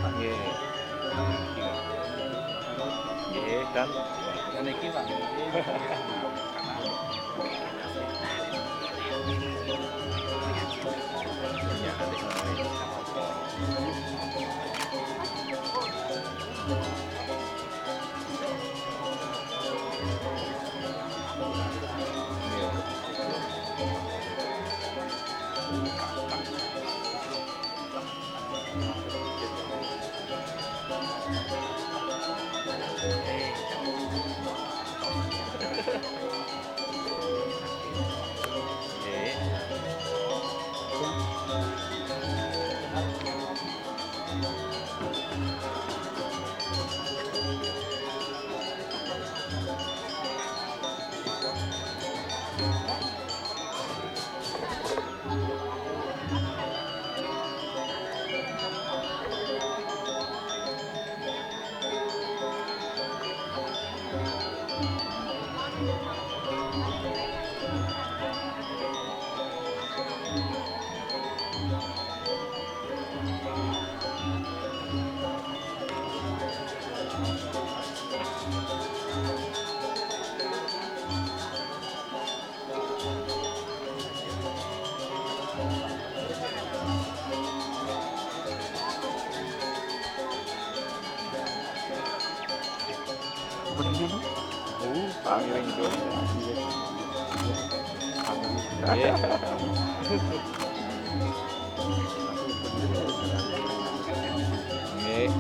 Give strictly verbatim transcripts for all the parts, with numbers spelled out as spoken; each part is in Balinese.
Nggih. Nggih, dan niki, Pak. Bener, Bang? Oh, pangiring itu. Iya. Nggih.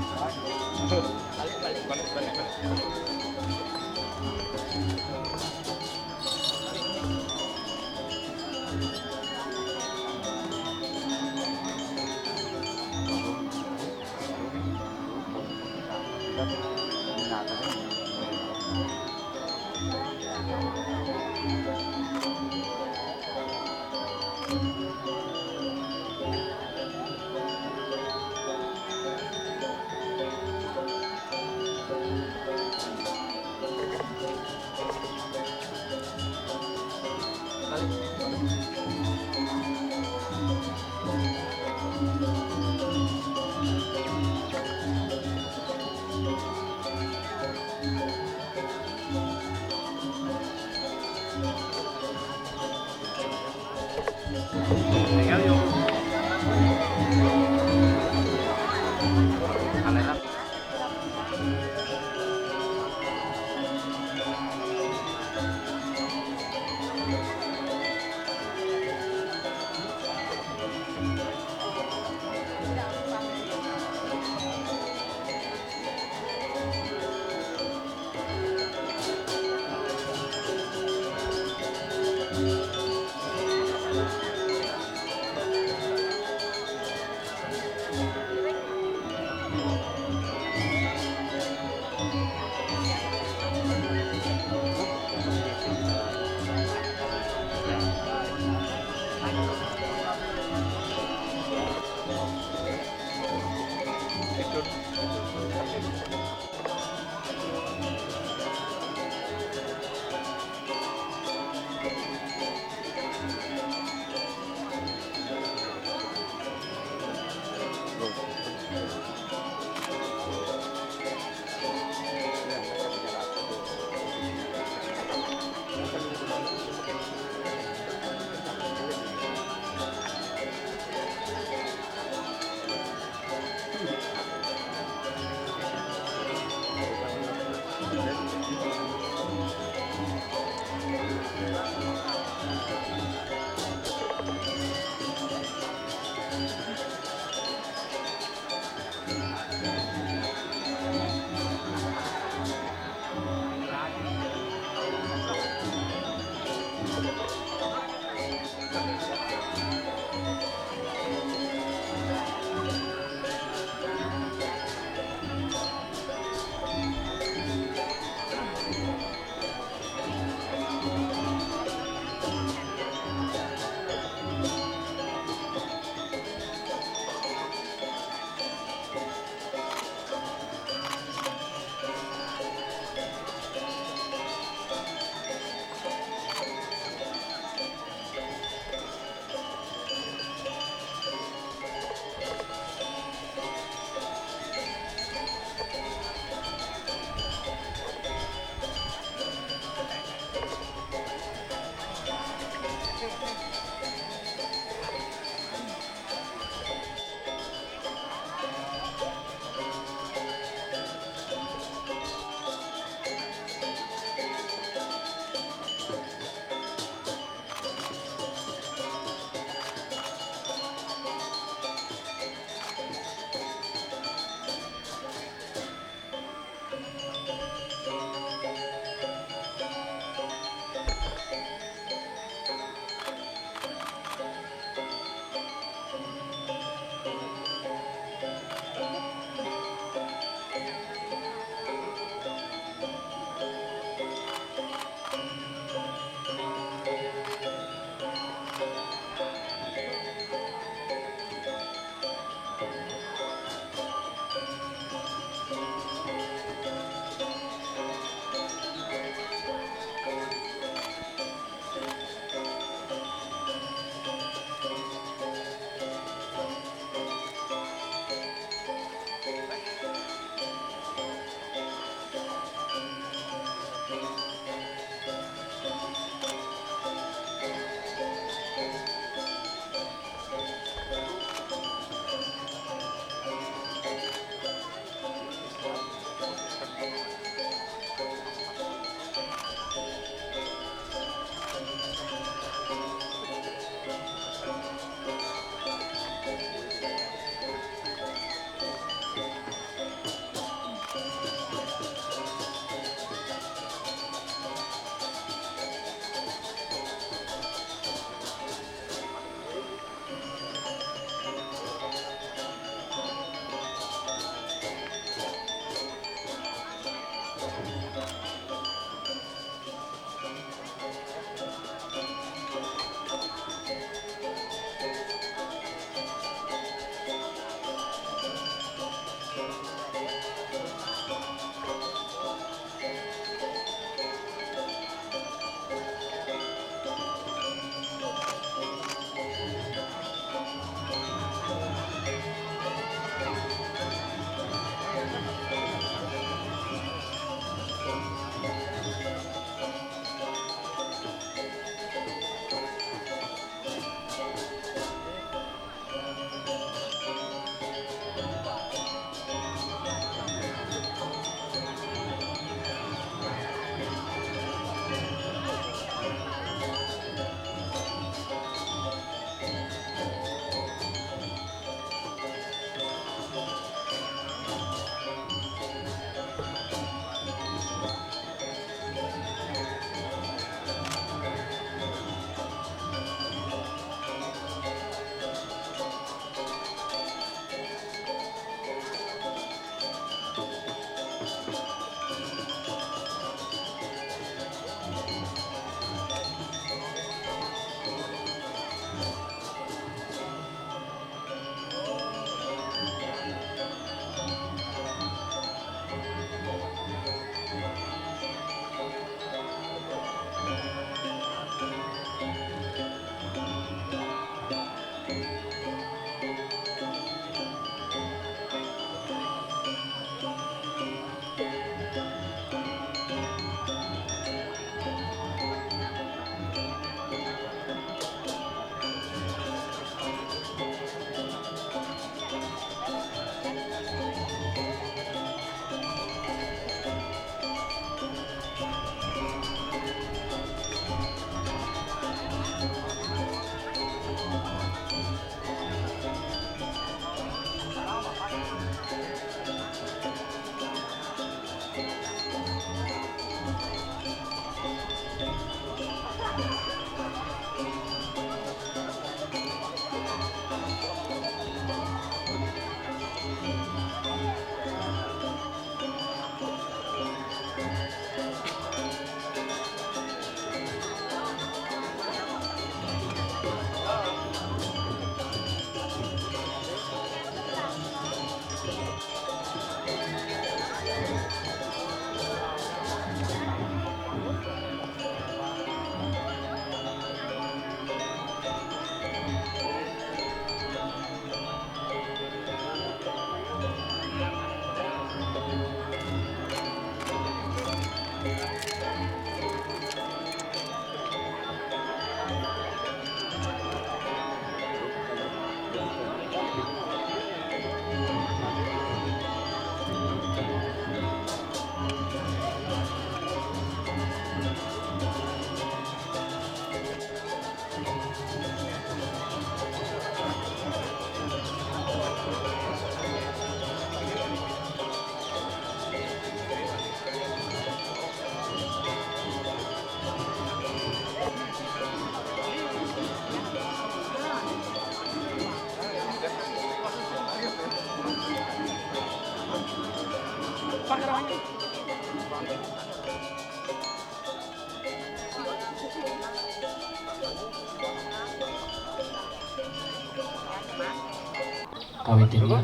Kawitin ya.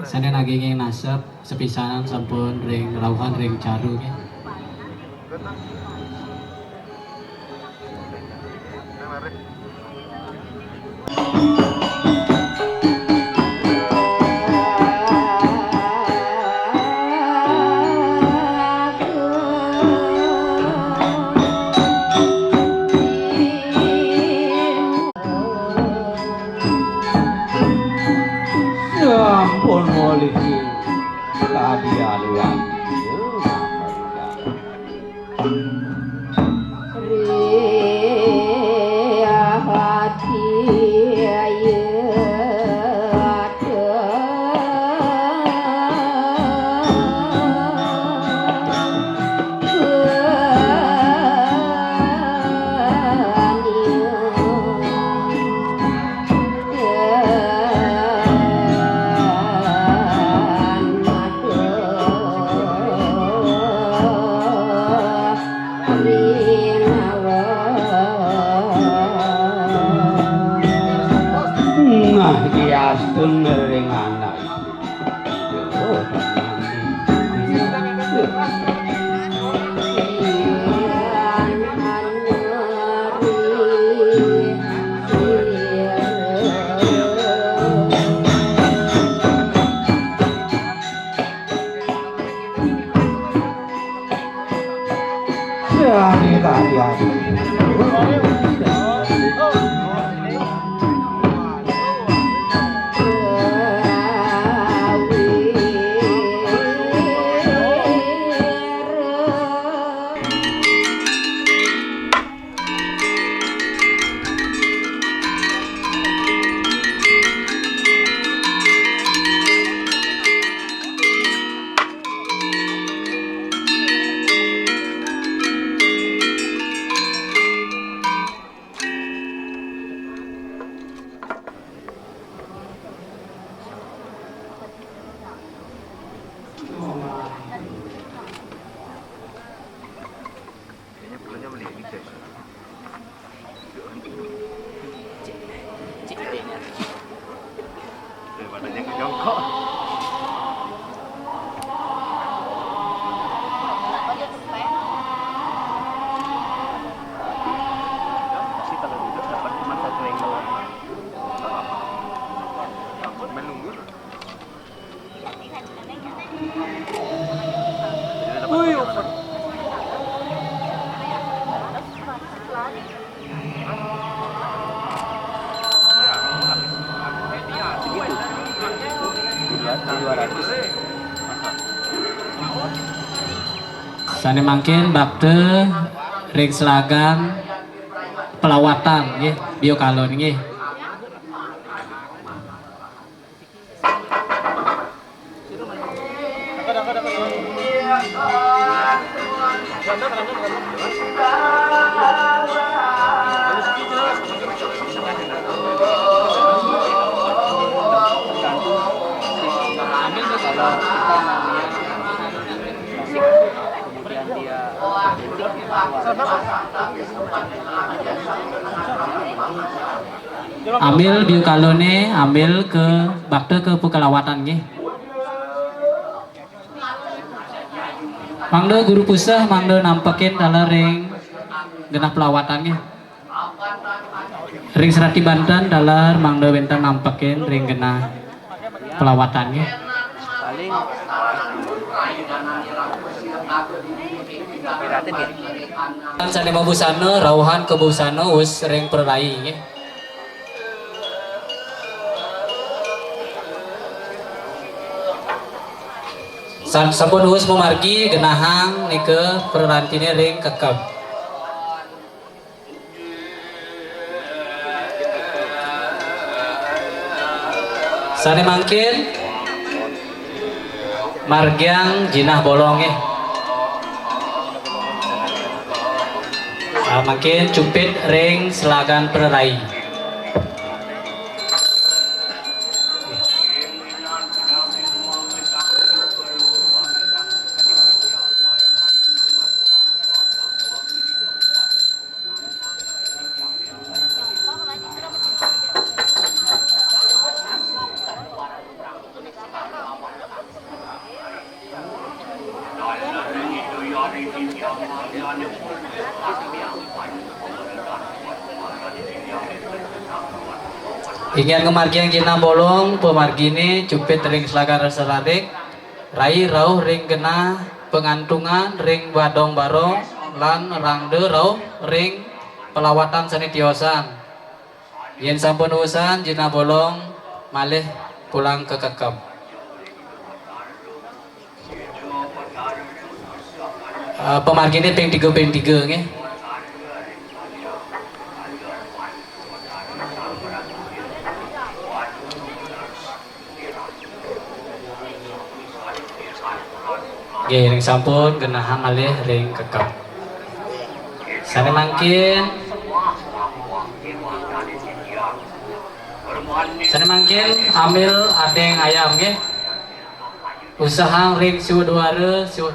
Sané naginging nasep, sepisanan sampun ring rauhan ring caru, nggih. Sampun polisi kadi aluran. Nah, diastun ring anak. Kayaknya perlunya mending gitu ya. Daripada dia ngejongkok. Pasti kalau duduk dapat cuma satu yang doang. Nggak apa-apa. Main nunggu. Sané mangkin bakta ring selagan pelawatan nggih, Bio Kalon nggih. Kemudian dia Ambil Bio Kaloné, ambil ka bakta ka pakalawatan nggih. Mangda guru puseh, mangda nampekin taler ring genah pelawatan nggih. Ring serati banten taler mangda wénten nampekin ring genah pelawatan nggih. Paling piratin nggih. Sané mabusana, rauhan ka busana wus ring prarai nggih. San-, sampun wus mamargi genahang nika prarantiné ring kekeb. Sané mangkin margiang jinah bolongé. Ah, mangkin cupit ring selagan prarai. Inggih ngamargiang jinah bolong, pamarginé cupit ring selagan rasa rarik, rai rauh ring genah pangantungan ring badong barong, lan rangda rauh ring palawatan sané tiosan. Yén sampun wusan jinah bolong, malih pulang ka kekeb. Eh, pamarginé ping tiga, ping tiga, nggih. Nggih, ring sampun genahang malih ring kekeb. Sané mangkin, sané mangkin ambil adeng ayam, nggih. Usahang ring siwa duara, siwa,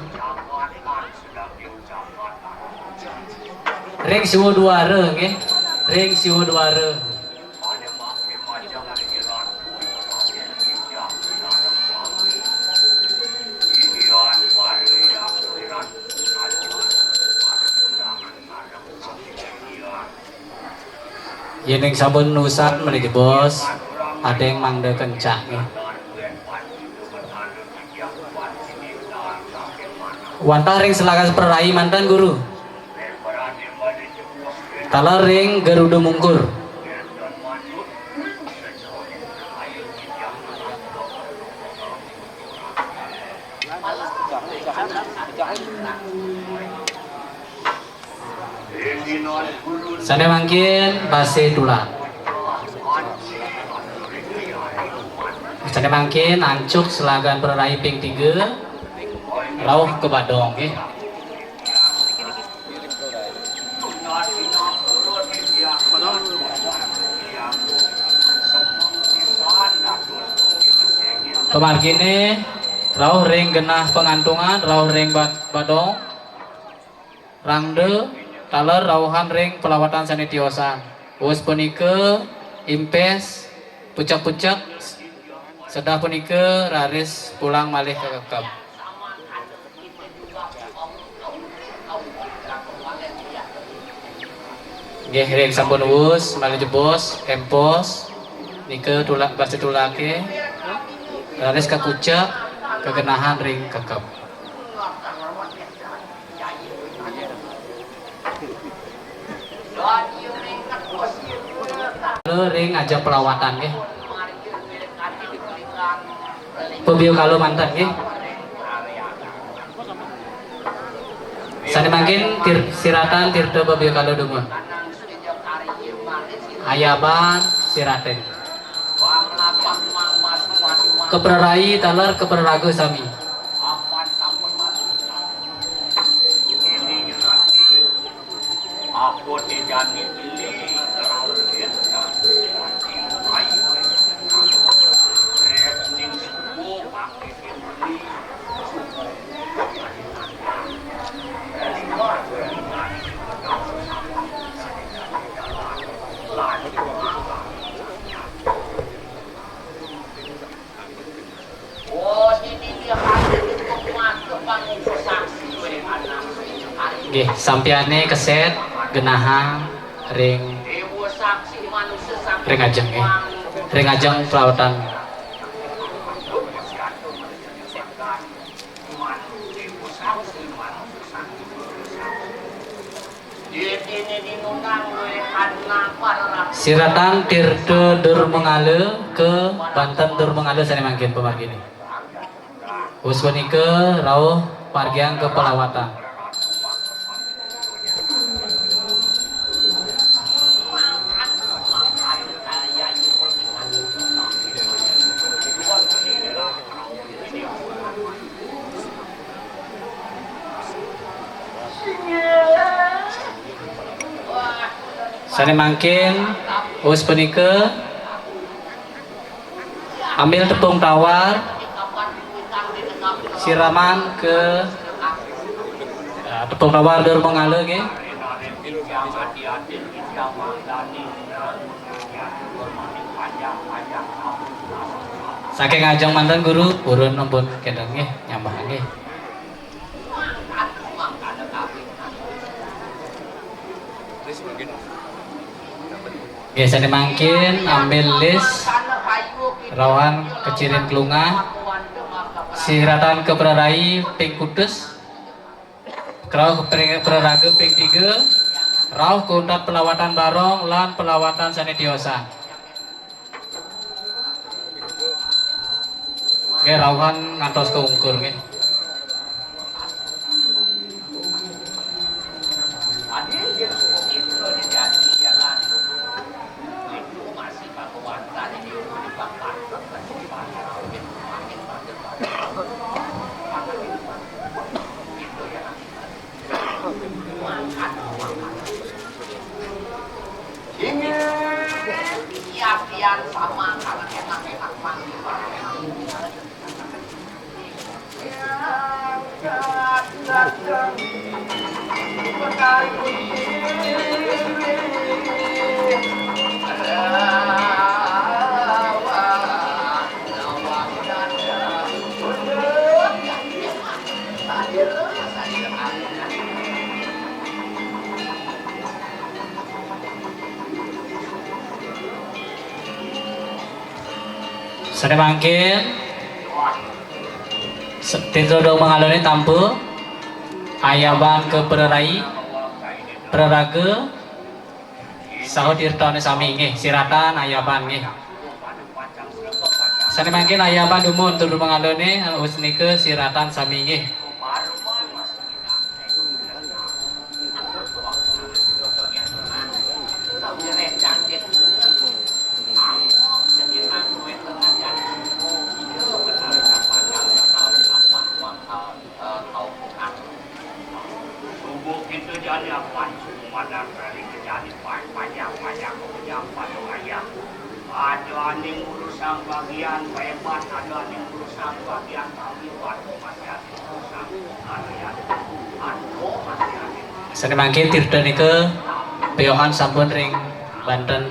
ring siwa duara, nggih. Ring siwa duara. Yéning sampun nusan malih jebos, adeng mangda kencak nggih. Wantah ring selagan prarai manten, Guru. Taler ring Garuda Mungkur. Sané mangkin basé tulak. Sané mangkin ancuk selagan prarai ping tiga, rauh ka badong, nggih. Pamarginé rauh ring genah pangantungan, rauh ring bad-, badong, rangda, taler rauhan ring palawatan sané tiosan. Wus punika, impes, pucek-pucek, sedah punika raris pulang malih ka kekeb. Nggih, ring sampun wus, malih jebos, empos, nika tulak, basé tulaké, raris kakucek, kagenahan ring kekeb. Ring ajeng pelawatan, nggih. Pabia kala manten, nggih. Sané mangkin tir-, siratan tirta pabia kala dumun. Ayaban siratin. Kaprarai taler kapraraga sami. Apa té jani beli terang. Nggih, sampiané kesét genahang ring, ring ajeng, nggih. Ring ajeng pelawatan. Siratan Tirta Durmangala ka Banten Durmangala sané mangkin pamarginé. Wus punika rauh margiang ka palawatan. Sané mangkin, wus punika, ambil tepung tawar, siraman ke, eh, tepung tawar dur mangala nggih. Saking ajeng manten Guru, purun ampun kénten nggih, nyambah nggih. Nggih, sané mangkin ambil lis, rauhan kacirin klungah, siratan ke prarai ping kutus, rauh pre-, praraga ping tiga, rauh kuntat pelawatan barong lan pelawatan sané tiosan. Nggih, rauhan ngantos ke ungkur nggih. Inggih, pian sama kalau enak-enak manggih. Sané mangkin, se-, tirta dong mangalané tampa, ayaban ke prarai, praraga, saha tirtané sami nggih, siratan ayaban nggih. Sané mangkin ayaban dumun tur mangalané, wus nika siratan sami nggih. Subuh kita jani apan suku madan dari kejani payah payah payah payah payah. Ada aning urusan bagian hebat, ada aning urusan bagian kami, waduh, masih ada urusan bagian. Aduh, masih ada. Sané mangkin tirta nika piohan sampun ring banten.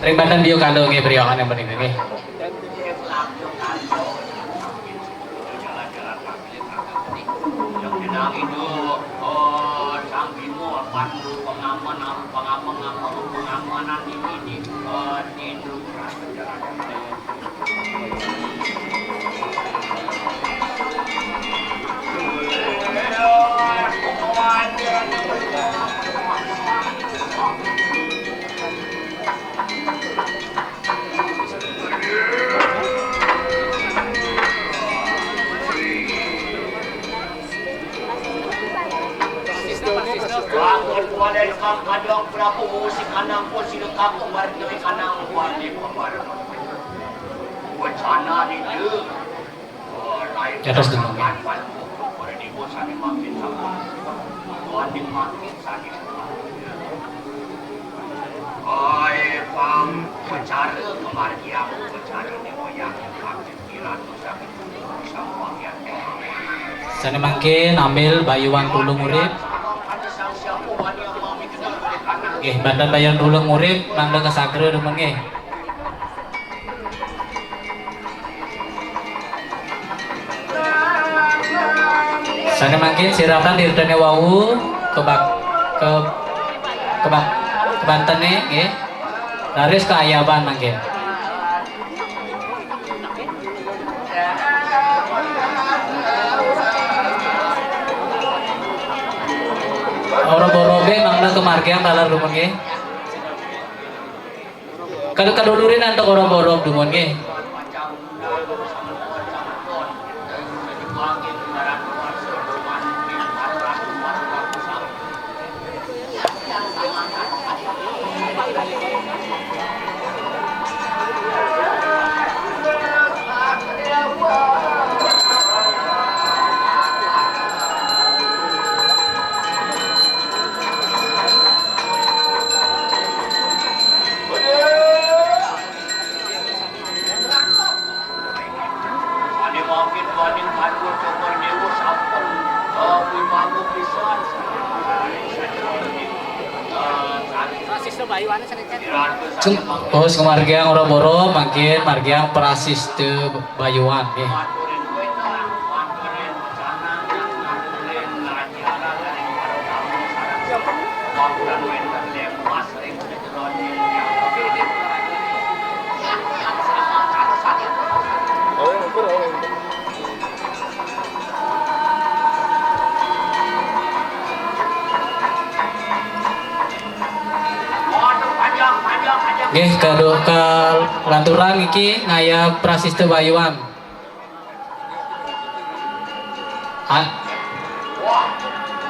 Ring banten Biyukala nggih, piohan yang penting nggih. Yang kenal itu, eh, Sang Bima apan pengaman, pengaman, pengaman, pengaman ini di, eh, di Indonesia. Bangun kuala lekang kadang Prabu Musi kanang pun sila kampung marga kanang kuala lekang marga. Wacana ni tu. Di atas dulu. Ai, pang, bicara kemargian, bicara ni wayang, makin kira tu sakit. Sané mangkin ambil bayuan tulung urip. Nggih, banten bayuan tulung urip mangda kasagra dumun nggih. Sané mangkin siratan tirtané wau kebak-, ke-, kebak-, kebantené nggih. Raris ka ayaban mangkin. Orob-orobé mangda kamargiang taler dumun nggih. Kadu-, kadulurin antuk orob-orob dumun nggih. Cuk, oh, sing margiang boro-boro, mangkin margiang prasista bayuan, nggih. Nggih, kadu-, kalanturan niki ngayab prasista bayuan. A-,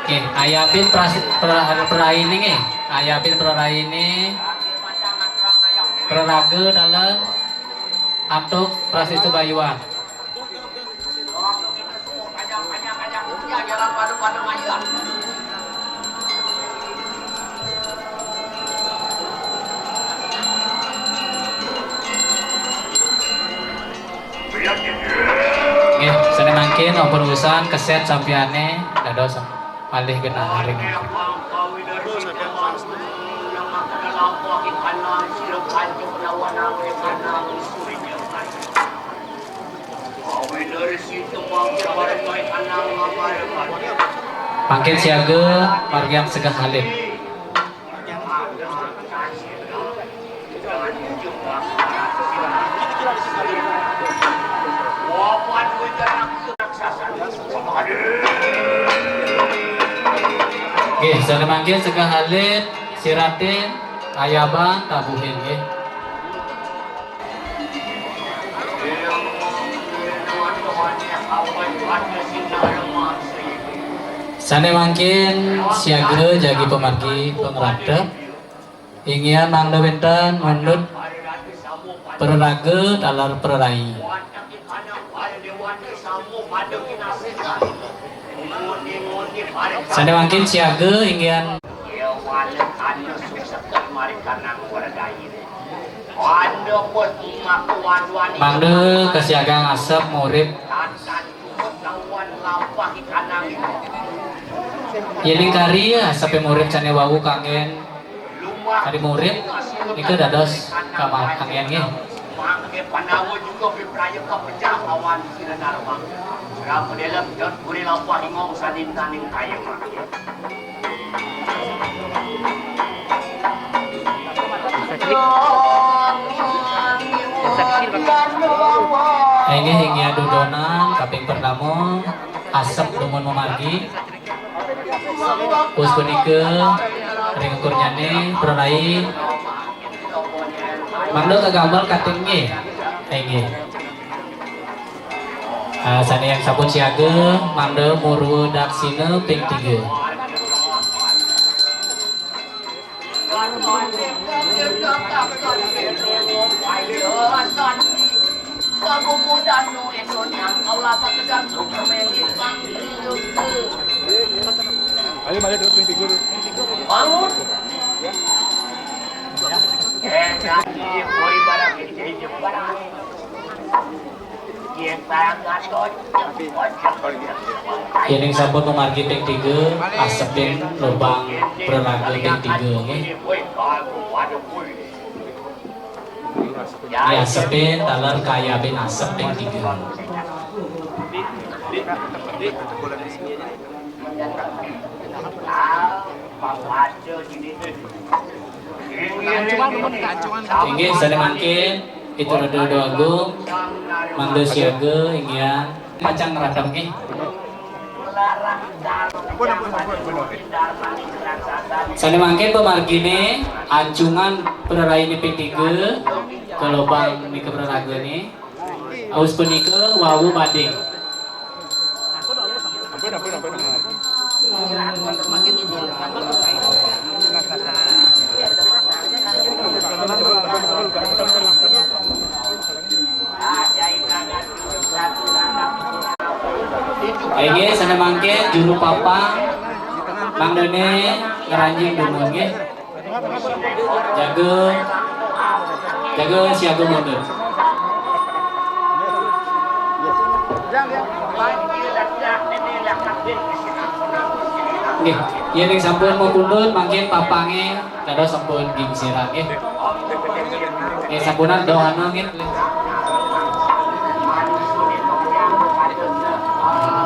nggih, ayabin pras-, pra-, praraine nggih. Ayabin praraine, praraga taler antuk prasista bayuan. Nggih, sané mangkin ampun usan keset sampiyane dados malih genah ring. Mangkin siaga margiang segah alit. Nggih, sané mangkin segah alit, siratin, ayaban, tabuhin nggih. Sané mangkin siaga jagi pamargi pangratep, inggihan mangda wénten mundut praraga taler prarai. Sané mangkin siaga inggihan mangda kasiagang asep murip. Yéning kari asepé murip sané wau kanggén kari murip nika dados kamah kanggén nggih. Mangké Pandawa juga pipraya kapecah lawan Sira Darma. Sira Padélem dot guri lampah ingong sanintaning kaya mangké. Inggih, inggih dudonan kaping pertama, asep dumun mamargi. Wus punika ring kurnyané prarai mangda kagambar katinggih. Inggih. Ah, sané yang sampun siaga, mangda murwa daksina ping tiga. Ayo, balik dulu, ping tiga dulu. Bangun. Eh, jangan, boy, barang ini, barang. Yéning sampun mamargi ping tiga, asepin lubang praraga ping tiga, nggih. Nggih, asepin taler kayabin asep ping tiga. Inggih, sané mangkin, Piturutu Agung, mangda siaga, inggihan pacang ngradep, nggih. Sané mangkin pamarginé, ancungan prarainé ping tiga, ka lobang nika praragané. Awus punika wau bading. Inggih, sané mangkin juru papang mangdané ngranjing dumun nggih. Jaga, jaga siaga mundut. Nggih, yén ing sampun mapundhut mangkin papangé dados sampun gingsirang nggih. Nggih, sampunan dohana nggih.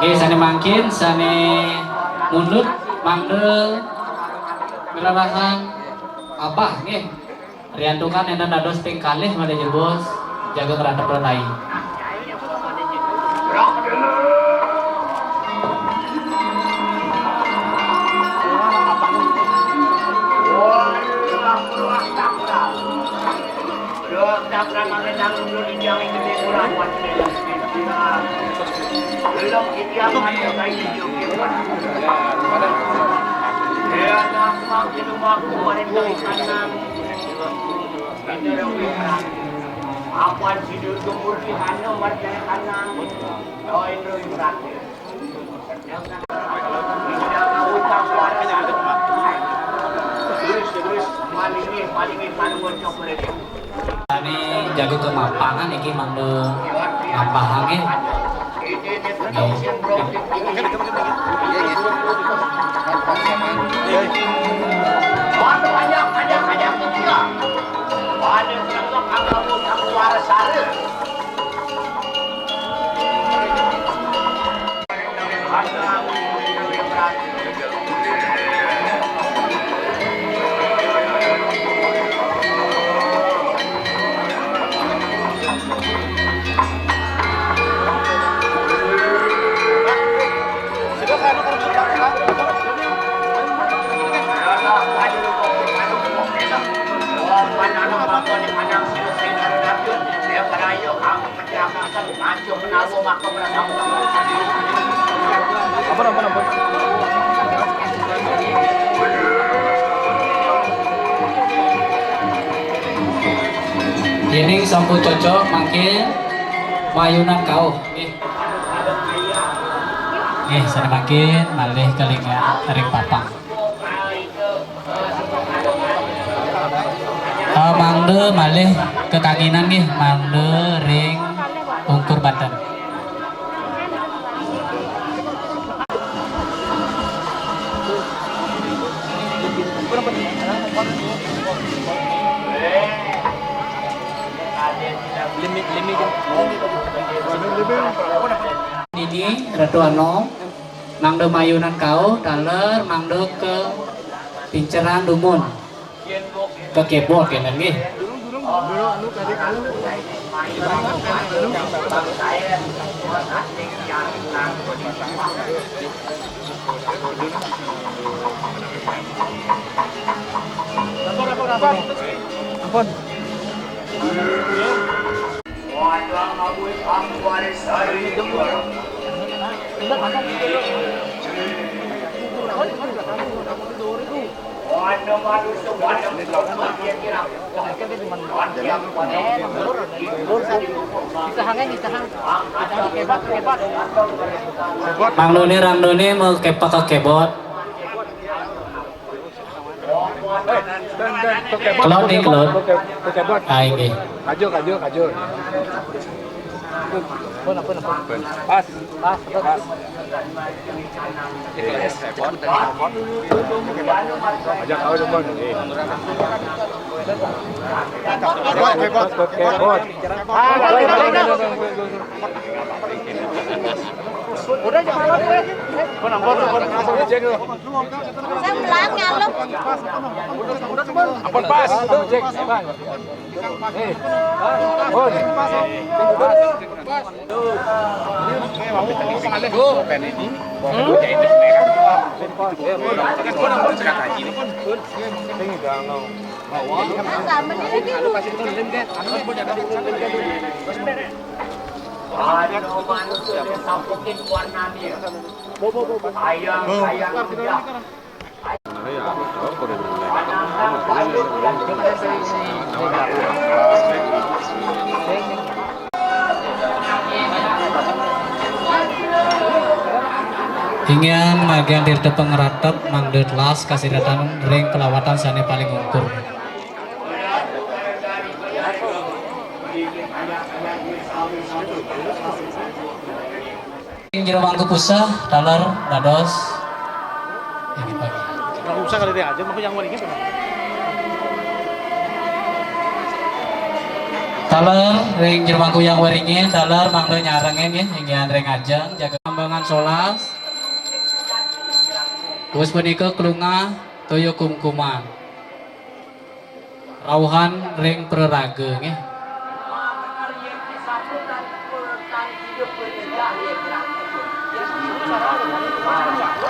Nggih, sané mangkin, sané mundhut mangda ngrerasang abah nggih. Riantukan énten dados ping kalih malih jebos jaga ngratep retahi. Apan sidur gumur di hana marjana kanang. Doain ruh imrati. Terus, terus, malingi, malingi, panuwun coba. Sané jaga kemapangan iki mangda ngapahang nggih. Nggih. Ampun, ampun, ampun. Yéning sampun cocok, mangkin mayunan kauh. Nggih. Nggih, sané mangkin malih kalingga ring papan. Eh, mangda malih kekanginan nggih, mangda ring ungkur banten. Nini, Ratu Anom, mangda mayunan kauh, taler mangda ka pinceran dumun. Ka keyboard kénten nggih. Ampun. Mang Doni, Rang Doni mau kepak ke kebot. Kelot nih, kelot. Ah, ini. Kajur, kajur, kajur. Pas. Pas, pas. Aja kau depan. Kebot, kebot. Kebot. Udah, jangan lagi. Ampun, ampun, ampun. Saya pulang, ya, lu. Ampun, pas. Cek. Eh. Ampun. Pas. Enggak, mending ini lu. Ada manusia yang sapukin warnanya. Ayang, ayang, udah. Inggian margian tirta pangratep mangda telas kasiratan ring kalawatan sané paling ungkur. Ring jero mangku puseh, taler dados. Inggih, pagi. Nggak usah kali deh aja, mau yang mana gitu. Taler ring jero mangku yang waringin, taler mangda nyarengin nggih, inggihan ring ajeng, jaga ambangan solas. Wus punika klungah toya kumkuman. Rauhan ring praraga nggih.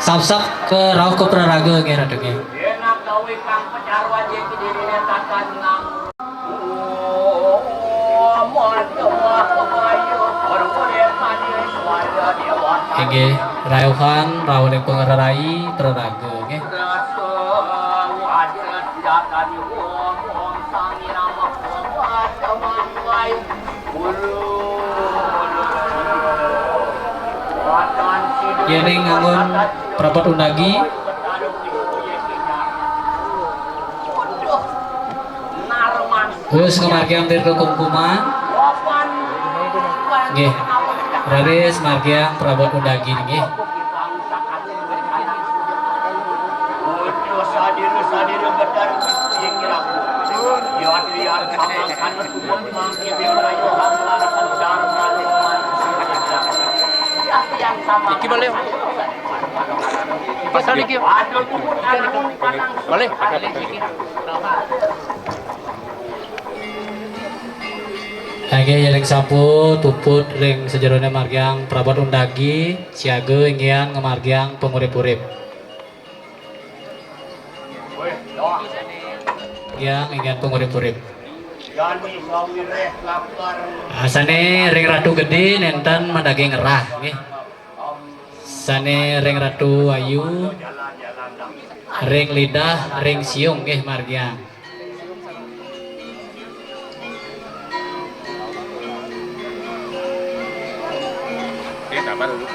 Sapsap ka rauh ka praraga nggih, Ratu nggih. Inggih, rauhan, rauh ring pangrarai praraga nggih. Yéning anggon prabot undagi. Wus ngamargiang tirta kumkuman. Nggih. Raris margiang prabot undagi nggih. Iki balik. Pasal iki. Balik. Nggih, yéning sampun puput ring sajeroné margiang prabot undagi, siaga inggihan ngamargiang pangurip-urip. Yang inggihan pangurip-urip. Asané ring Ratu Gedé nénten madaging rah, nggih. Sané ring Ratu Ayu, ring lidah, ring siung nggih margiang. Oke, sabar dulu.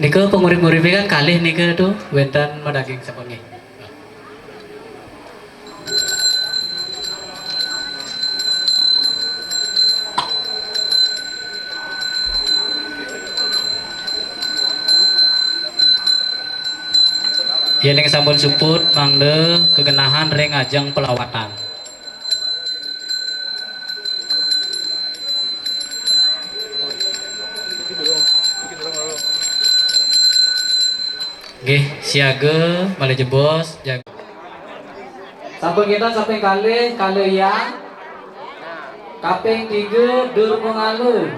Nika pangurip-uripe kan kalih nika tuh, wénten madaging sampun nggih. Yéning sampun suput, mangda kegenahan ring ajeng pelawatan. Nggih, siaga, malih jebos, jaga. Sampun kita samping kalih, kalih Yang. Kaping tiga, Dur Mengala.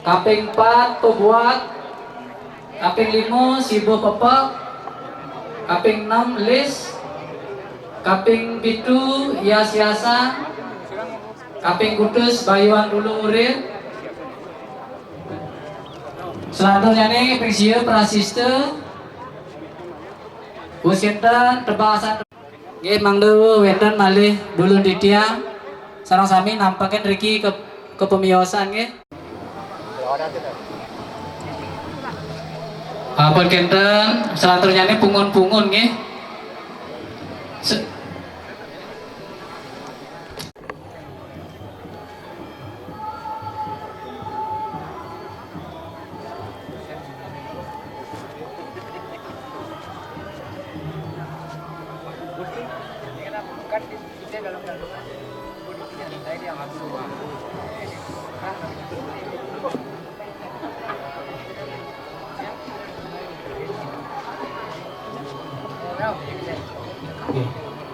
Kaping empat, Pebuat. Kaping lima, Sibuh Pepek. Kaping enam, Lis. Kaping pitu, Yas-Yasan. Kaping kutus, Bayuan Dulu Murid. Selanturnyané ping sia, Prasista. Wus kénten, tebasan. Nggih, mangda wénten malih dulur titiang sareng sami nampekin riki ke, kepemiosan nggih. Ampun kénten, selanturnyané pungun-pungun nggih. Se- Nggih.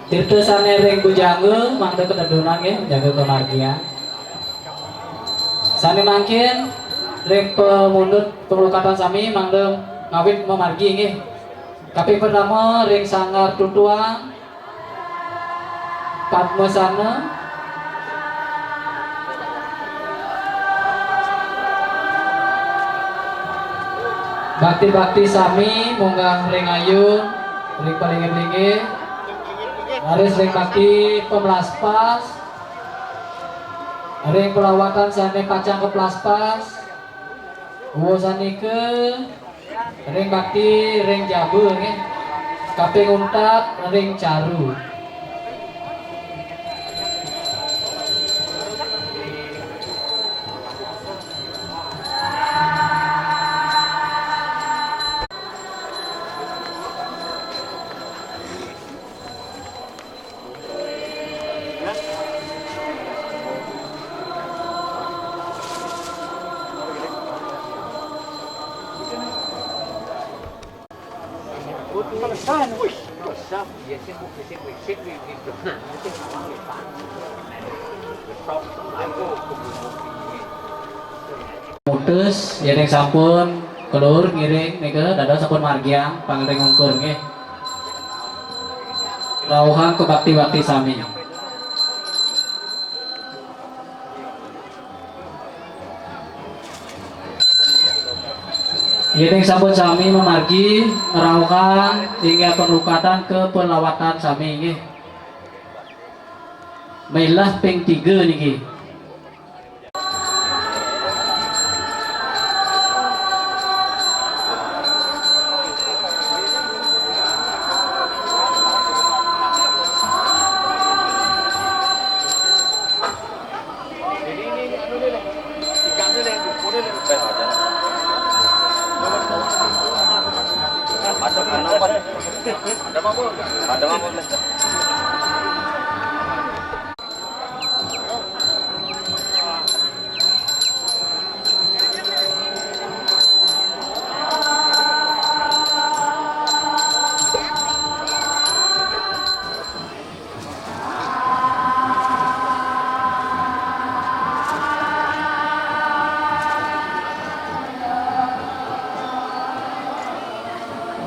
Tirta sané ring bujangga mangda katedunang nggih, jaga kamargian. Sané mangkin ring pamundut panglukatan sami mangda ngawit mamargi nggih. Kaping pertama ring sanggar tutuang Padmasana. Bakti-bakti sami munggah ring ayun, ring palinggih-linggih. Raris ring bakti pamlaspas. Ring pelawatan sané pacang kaplaspas. Wusanika ring bakti ring jaba nggih. Kaping untat ring Caru. Mutus, yéning sampun kelur ngiring nika, dados sampun margiang pangling ungkur nggih. Rauhang kabakti-bakti sami. Yéning sampun sami mamargi ngrauhang inggih panglukatan kapalawatan sami nggih. Milah ping tiga niki.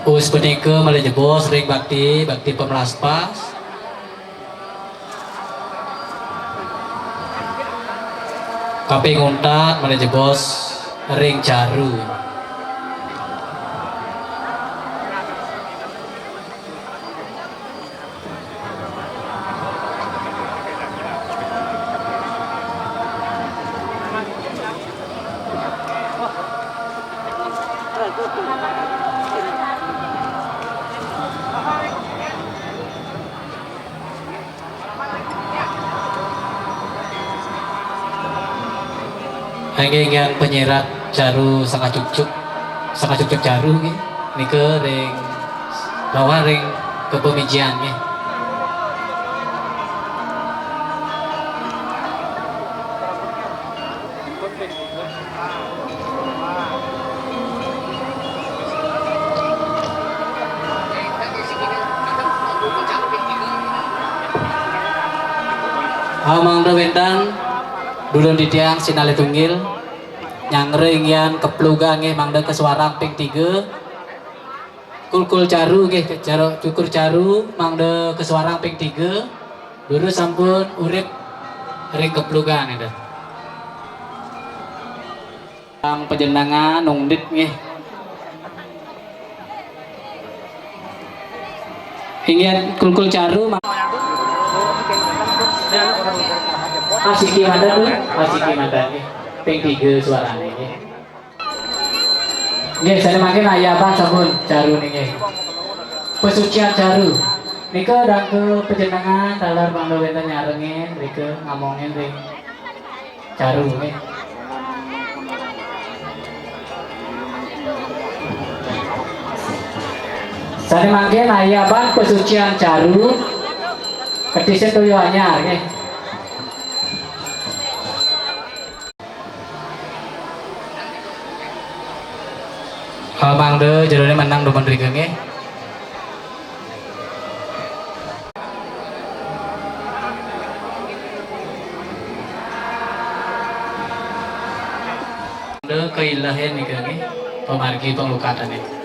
Us punika malih jebos ring bakti, bakti pamlaspas. Kaping untat malih jebos ring Caru. Inggih, inggihan panyerat Caru Sanga Cukcuk, Sanga Cukcuk Caru nggih. Nika ring, rauhang ring kapamijian nggih. Ah, mangda wénten dulur titiang sinalih tunggil nyanggra inggihan kaplugang nggih, mangda kasuarang ping tiga. Kulkul Caru nggih, Caru, Cukur Caru mangda kasuarang ping tiga. Durus sampun urip ring kaplugang nggih. Sang pajenengan undit nggih. Inggih, Kulkul Caru ma-, asiki madan, Bu. Asiki madan nggih. Ping tiga suarane nggih. Nggih, sane mangkin ayaban sampun Caru nggih. Pasucian Caru. Nika dangka pajenengan taler mangda wenten nyarengin, rika ngamongin ring Caru nggih. Sane mangkin ayaban pasucian Caru, ketisin toya anyar nggih. Ah, mangda jerone menang dumun rika nggih. Mangda kailehin nika nggih, pamargi panglukatane.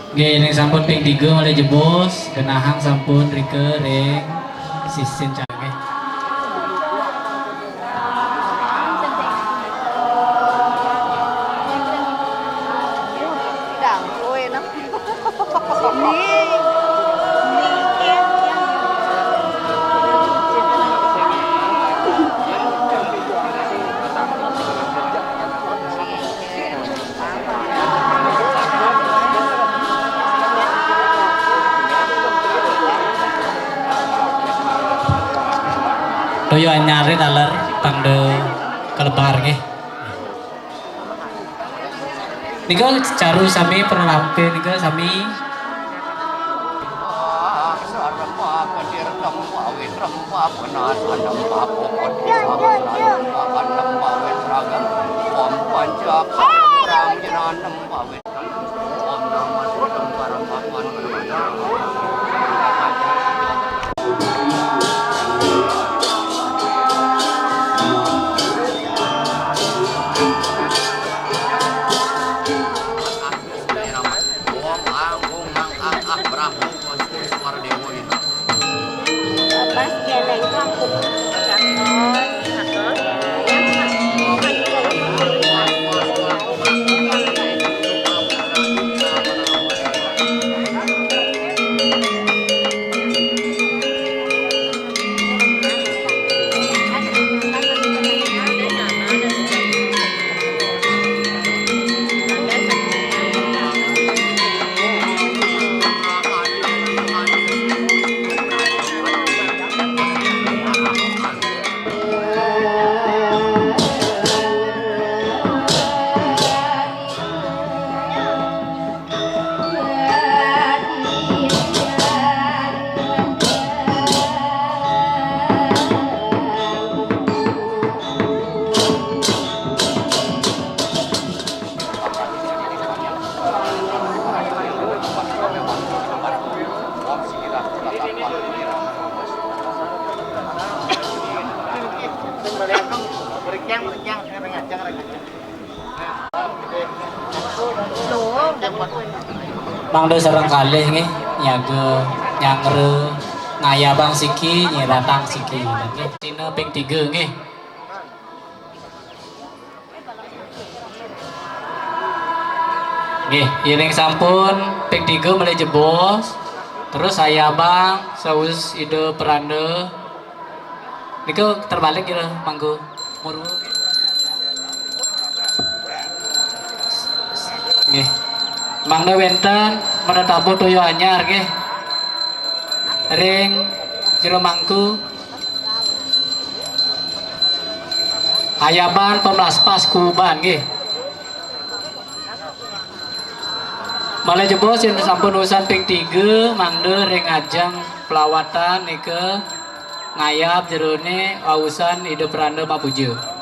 Nggih, ning sampun ping tiga malih jebos, genahang sampun rika ring sisin cangkeh. Toya anyaré taler pang da kalebar nggih. Nika caru sami, pranampi nika sami. Mangda sareng kalih nggih, nyaga, nyanggra, ngayabang siki, nyiratang siki. Nggih, dina ping tiga nggih. Nggih, yéning sampun ping tiga malih jebos, terus ayabang saus Ida Peranda. Nika terbalik kira mangku. Murwa. Nggih. Mangda wénten menetabuh toya anyar nggih. Ring jero mangku. Ayaban pemlaspas kuban nggih. Malih jebos yén sampun usan ping tiga, mangda ring ajeng pelawatan nika ngayab jeroné ausan Ida Peranda mapuja.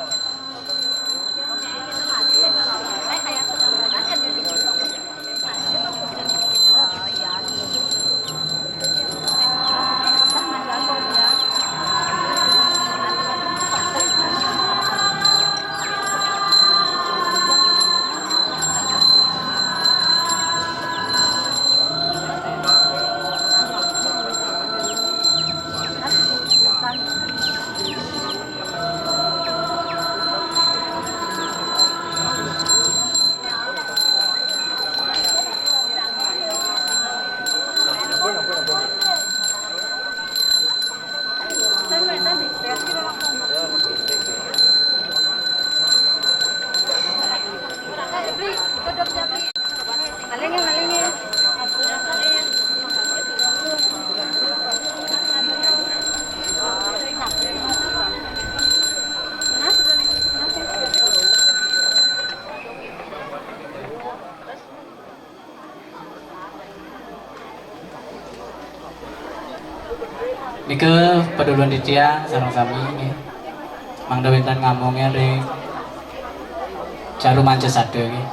Nika padulun titiang sareng sami nggih. Mangda wénten ngamongin ring caru manca sada nggih.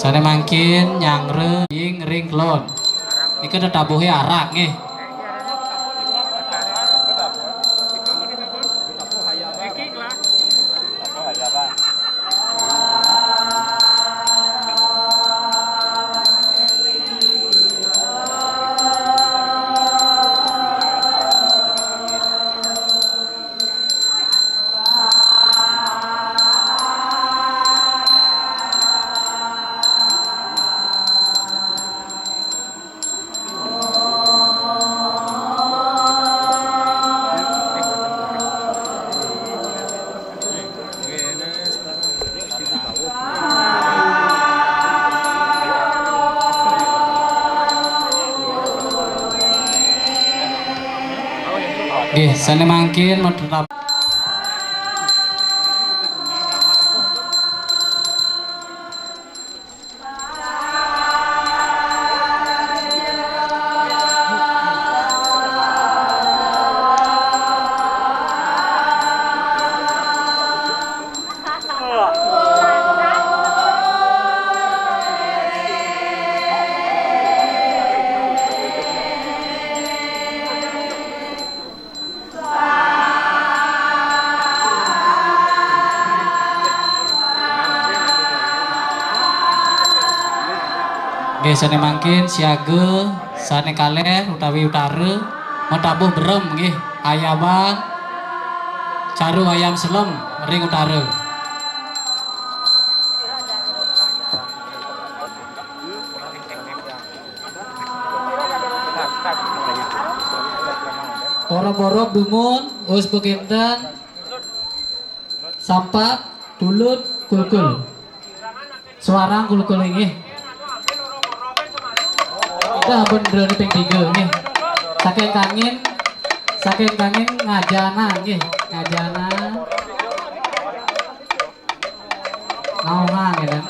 Sané mangkin nyanggra ing ring kelon. Nika tetabuhé arak nggih. Nggih, sané mangkin tetap. Nggih, sané mangkin siaga, sané kaler utawi utara, matabuh berem nggih, ayaban caru ayam selem ring utara. Orob-orob dumun, us bekinten, sampak, tulut, kulkul. Suarang kulkul inggih. Dah pun drone ping tiga nggih. Saking kangin, saking kangin ngajana nggih, ngajana. Naungan ya kan.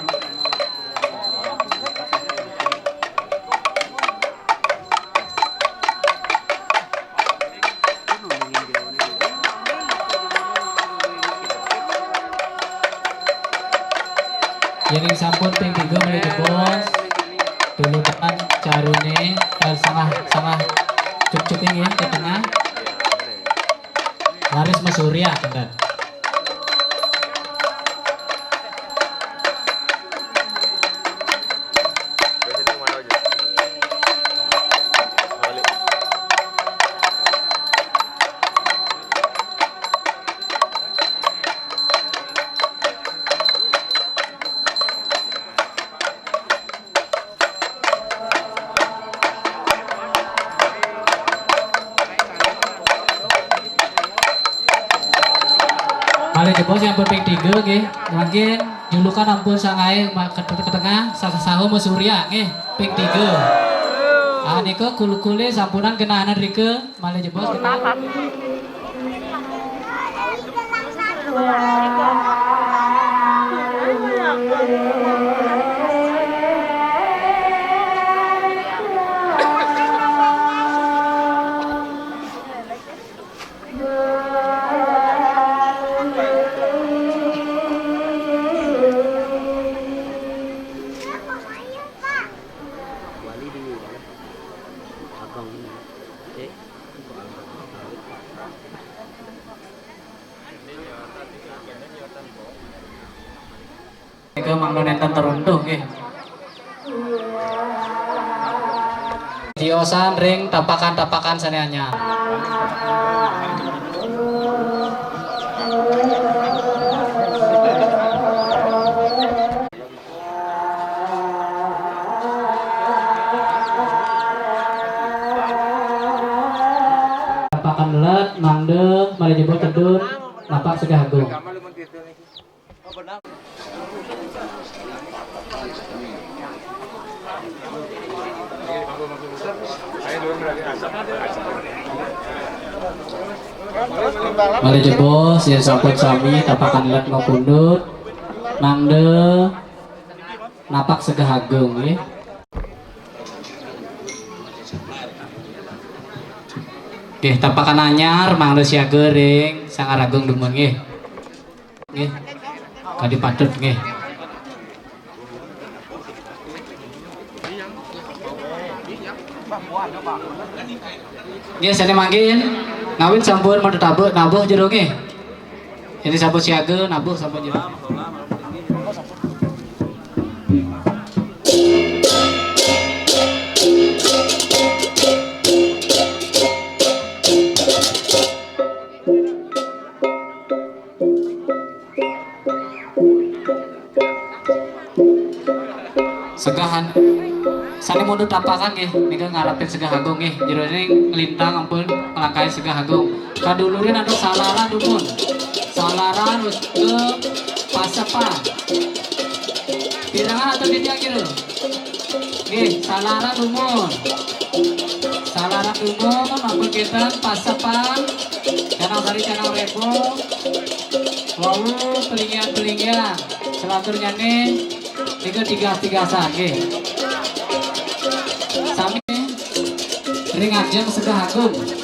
Yéning sampun ping tiga malih jebos, tulutan caruné, eh, sengah, sengah cukcuk inggih ke tengah. Laris masurya, kinten. Malih jebos sampun ping tiga nggih. Mangkin julukan ampun sangaé ma-, ke, ke tengah, sa-, saha masurya nggih, ping tiga. Ah, nika kulkulé sampunang genahan rika, malih jebos genahan. Nika mangda nénten teruntuh nggih. Tiosan ring tapakan-tapakan sané anyar. Tapakan let, mangda, malih jebos tedun, napak Segah Agung. Malih jebos, yén sampun sami tapakan let mapundhut, mangda napak Segah Agung nggih. Nggih, tapakan anyar mangda siaga ring Sanggar Agung dumun nggih. Nggih. Kadi patut nggih. Nggih, sané mangkin ngawit sampun matetaba nabuh jero nggih. Sané sampun siaga nabuh sampun jero. Segahan. Sané mundut tapakan nggih, nika ngarepin Segah Agung nggih. Jeroning nglintang ampun nglangkahin Segah Agung. Kadulurin antuk salaran dumun. Salaran ke pasepan. Pirengang atur titiang jero. Nggih, salaran dumun. Salaran dumun, ampun kinten pasepan. Canang Sari, Canang Rebo, wau pelinggihan-pelinggihan, selanturnya nih, tiga tiga tiga sage. Sami ring ajeng Segah Agung.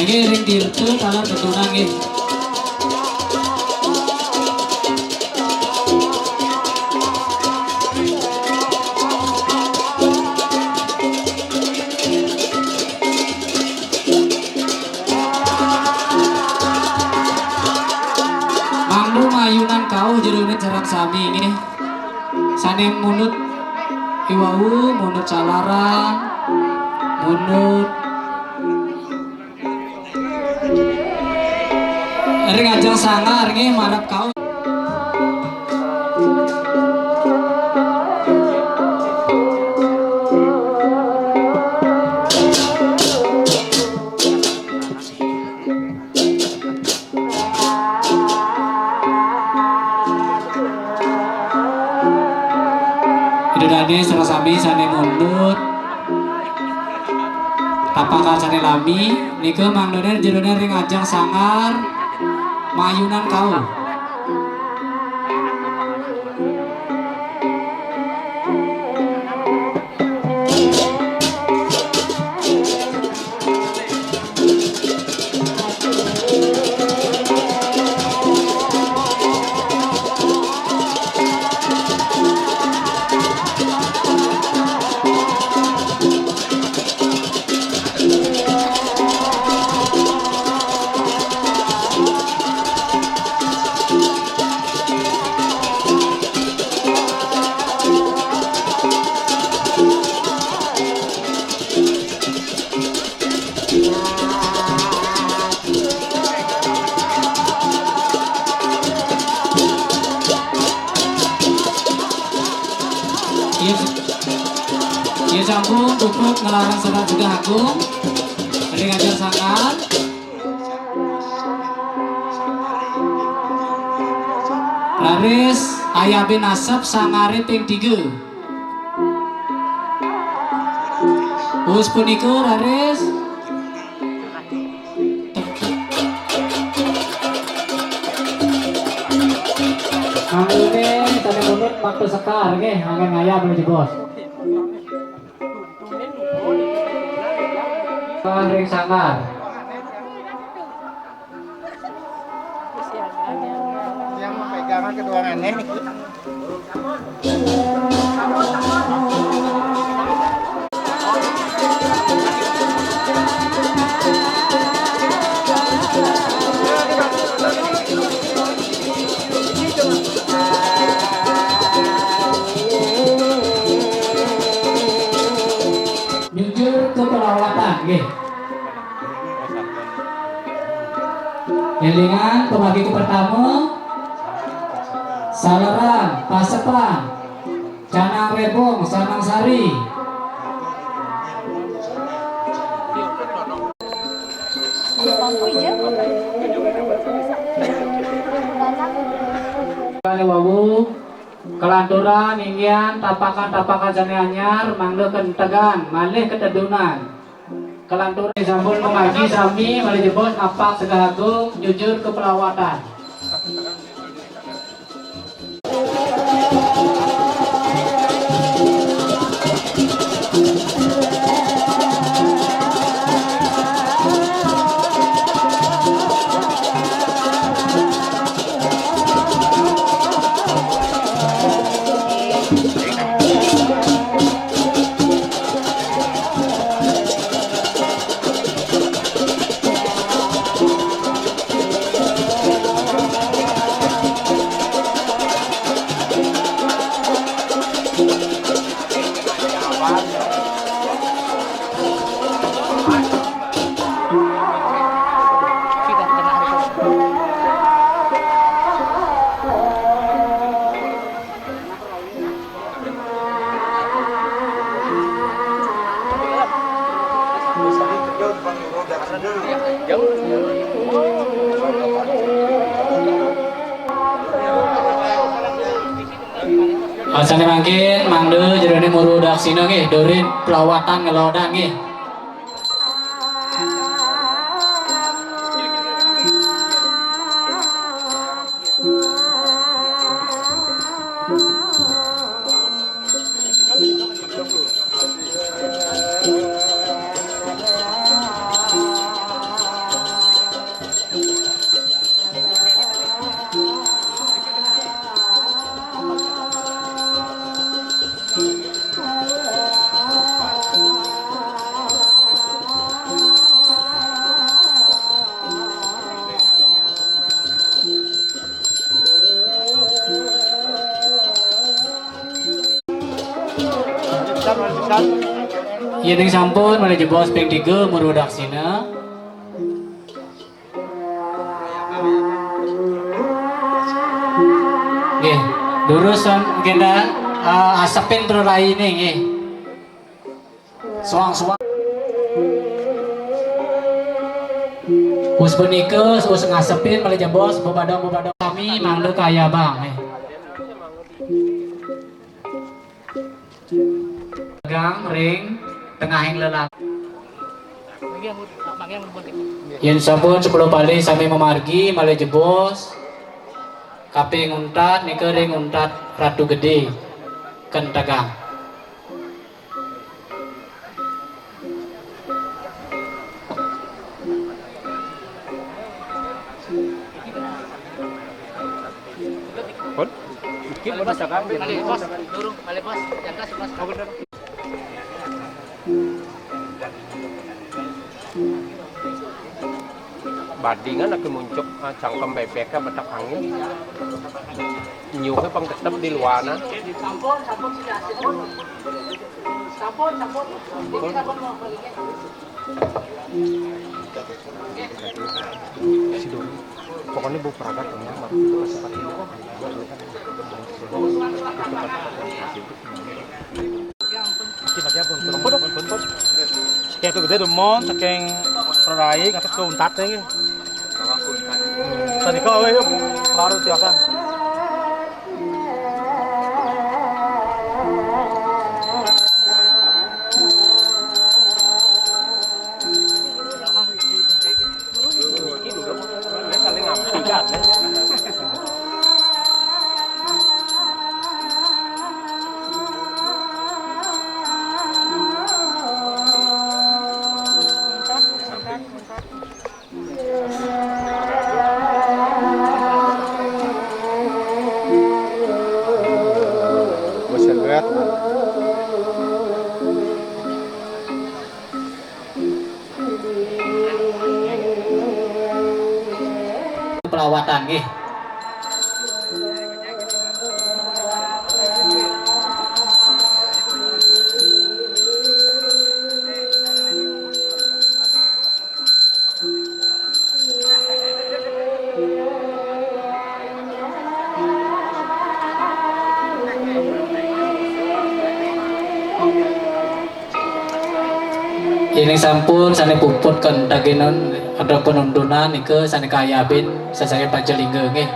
Nggih, ring dirtu taler ketunang nggih. Mangda mayunan kauh jerone sareng sami nggih. Sane mundut iwau, mundut salaran, mundut ring ajeng sanggar nggih marep kauh. Ida dane sareng sami sane mundut. Tapakan sane lami, nika mangdane jerone ring ajeng sanggar mayunan kauh. Iya, iya, sampun puput ngelarang saudara juga aku. Ring ajeng sanggar. Raris ayah bin asap sangare ping tiga. Us punika raris. Mangune sane mundut makta sekar nggih, anggen ngayab menuju bos. Ring sanggar. Yang memegang kedua niki. Nyujur ke pelawatan, nggih. Elingan pemagi ke pertama, Saleran, Pasepan, Canang Rebong, Canang Sari. Kane wau, kelanturan inggihan tapakan-tapakan sane anyar, mangda kentegan, malih ketedunan. Kelantur sampun mamaji sami malih jebos apak Segah Agung nyujur ke pelawatan. Asané mangkin, mangda jroning muru daksina nggih, durin pelawatan ngelodang nggih. Yéning sampun malih jebos ping tiga muru daksina. Nggih, durus son kena, eh, asepin terus lainnya nggih. Suang-suang. Wus punika, wus ngasepin malih jebos bebadong-bebadong sami mangda kayabang nggih. Tegang ring tengahing lelaki. Yén sampun sepuluh kali sami mamargi malih jebos, kaping untat nika ring untat Ratu Gedé, ken tegang. Pun? Iki pun bisa kan? Balik, Bos. Turun, balik, Bos. Yang kasih, Bos. Badingan lagi muncuk, ah, cangkem bebeknya betak angin. Nyuhnya pang tetep di luar, nah. Sampun, sampun, sudah, sampun. Sampun, sampun. Ini sampun mau pergi. Pokoknya bau peragat, teman. Iki pakai apa? Pun, pun, pun, pun. Saking itu gedé demon, saking perai, ngatas ke untat ya. Tadi kau ayo, baru tiosan. Saling ngampi kan? Bosan berat. Pelawatan nggih. Yéning sampun sané puput kentaginan ataupun untunan nika sané kayabin sasaya pacelingga nggih.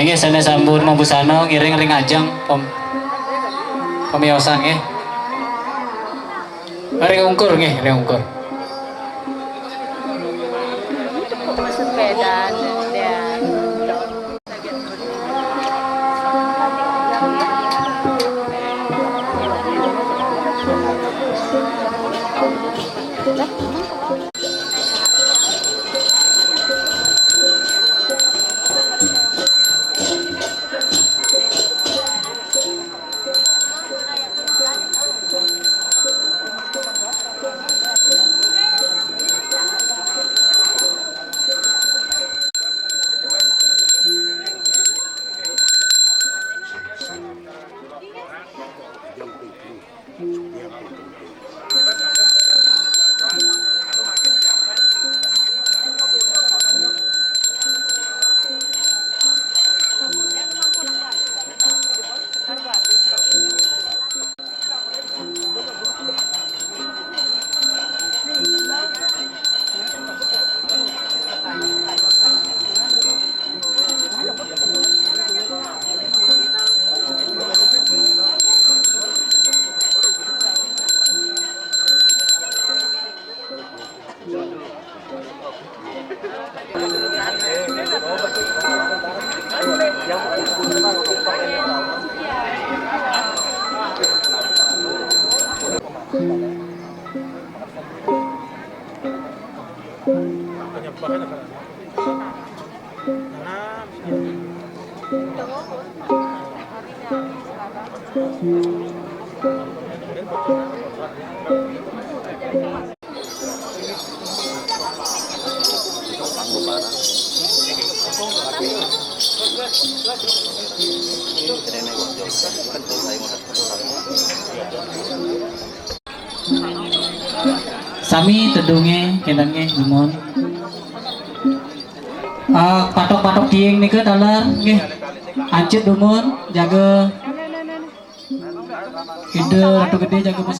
Inggih sané sampun mabusana ngiring ring ajeng pem-, pamiosan nggih. Ring ungkur nggih, ring ungkur. Sepeda. Sami tedunge kendenge dumun. Ah, patok-patok tiing nika taler nggih. Ancut dumun, jaga Ida Ratu Gede, jaga bes.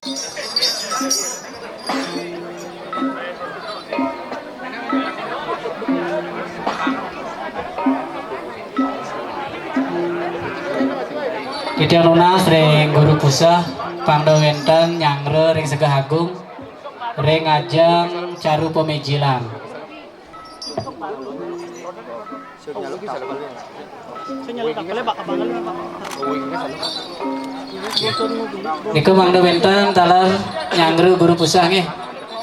Titiang nunas ring Guru Puseh, pangda wenten nyanggra ring Segeh Agung, ring ajeng caru pamijilan. Nika mangda wenten taler nyanggra Guru Puseh nggih,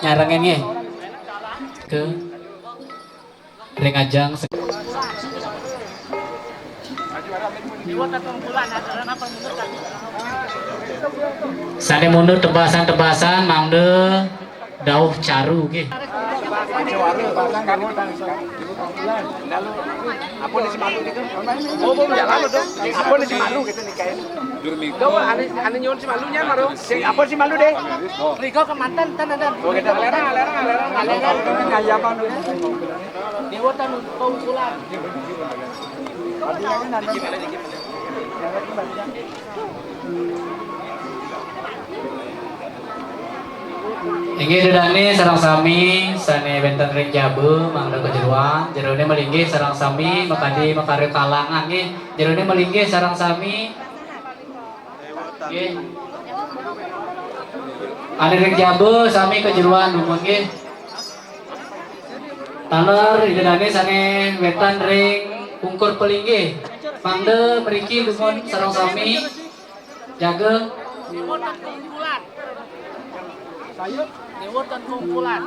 nyarengin nggih. Ke ring ajeng se-, sane mundur tebasan-tebasan mangda dauh caru nggih. Apa ni si malu gitu? Oh, belum jalan loh, Dok. Apa ni si malu gitu nih kayaknya? Dok, ane, ane nyuwun si malunya, Maro. Sing apa si malu deh? Rigo kemanten, ten, ten. Oh, gitu. Alerang, alerang, alerang, alerang. Ngayapan. Dewa tan keungkulan. Inggih Ida dane sareng sami sane wenten ring jaba mangda kajeroan, jerone malinggih sareng sami makadi makarya kalangan nggih. Jerone malinggih sareng sami nggih. Ane ring jaba sami kajeroan dumun nggih. Taler Ida dane sane wetan ring ungkur palinggih. Mangda mriki dumun sareng sami jaga Dewa tan keungkulan. Dewa tan keungkulan.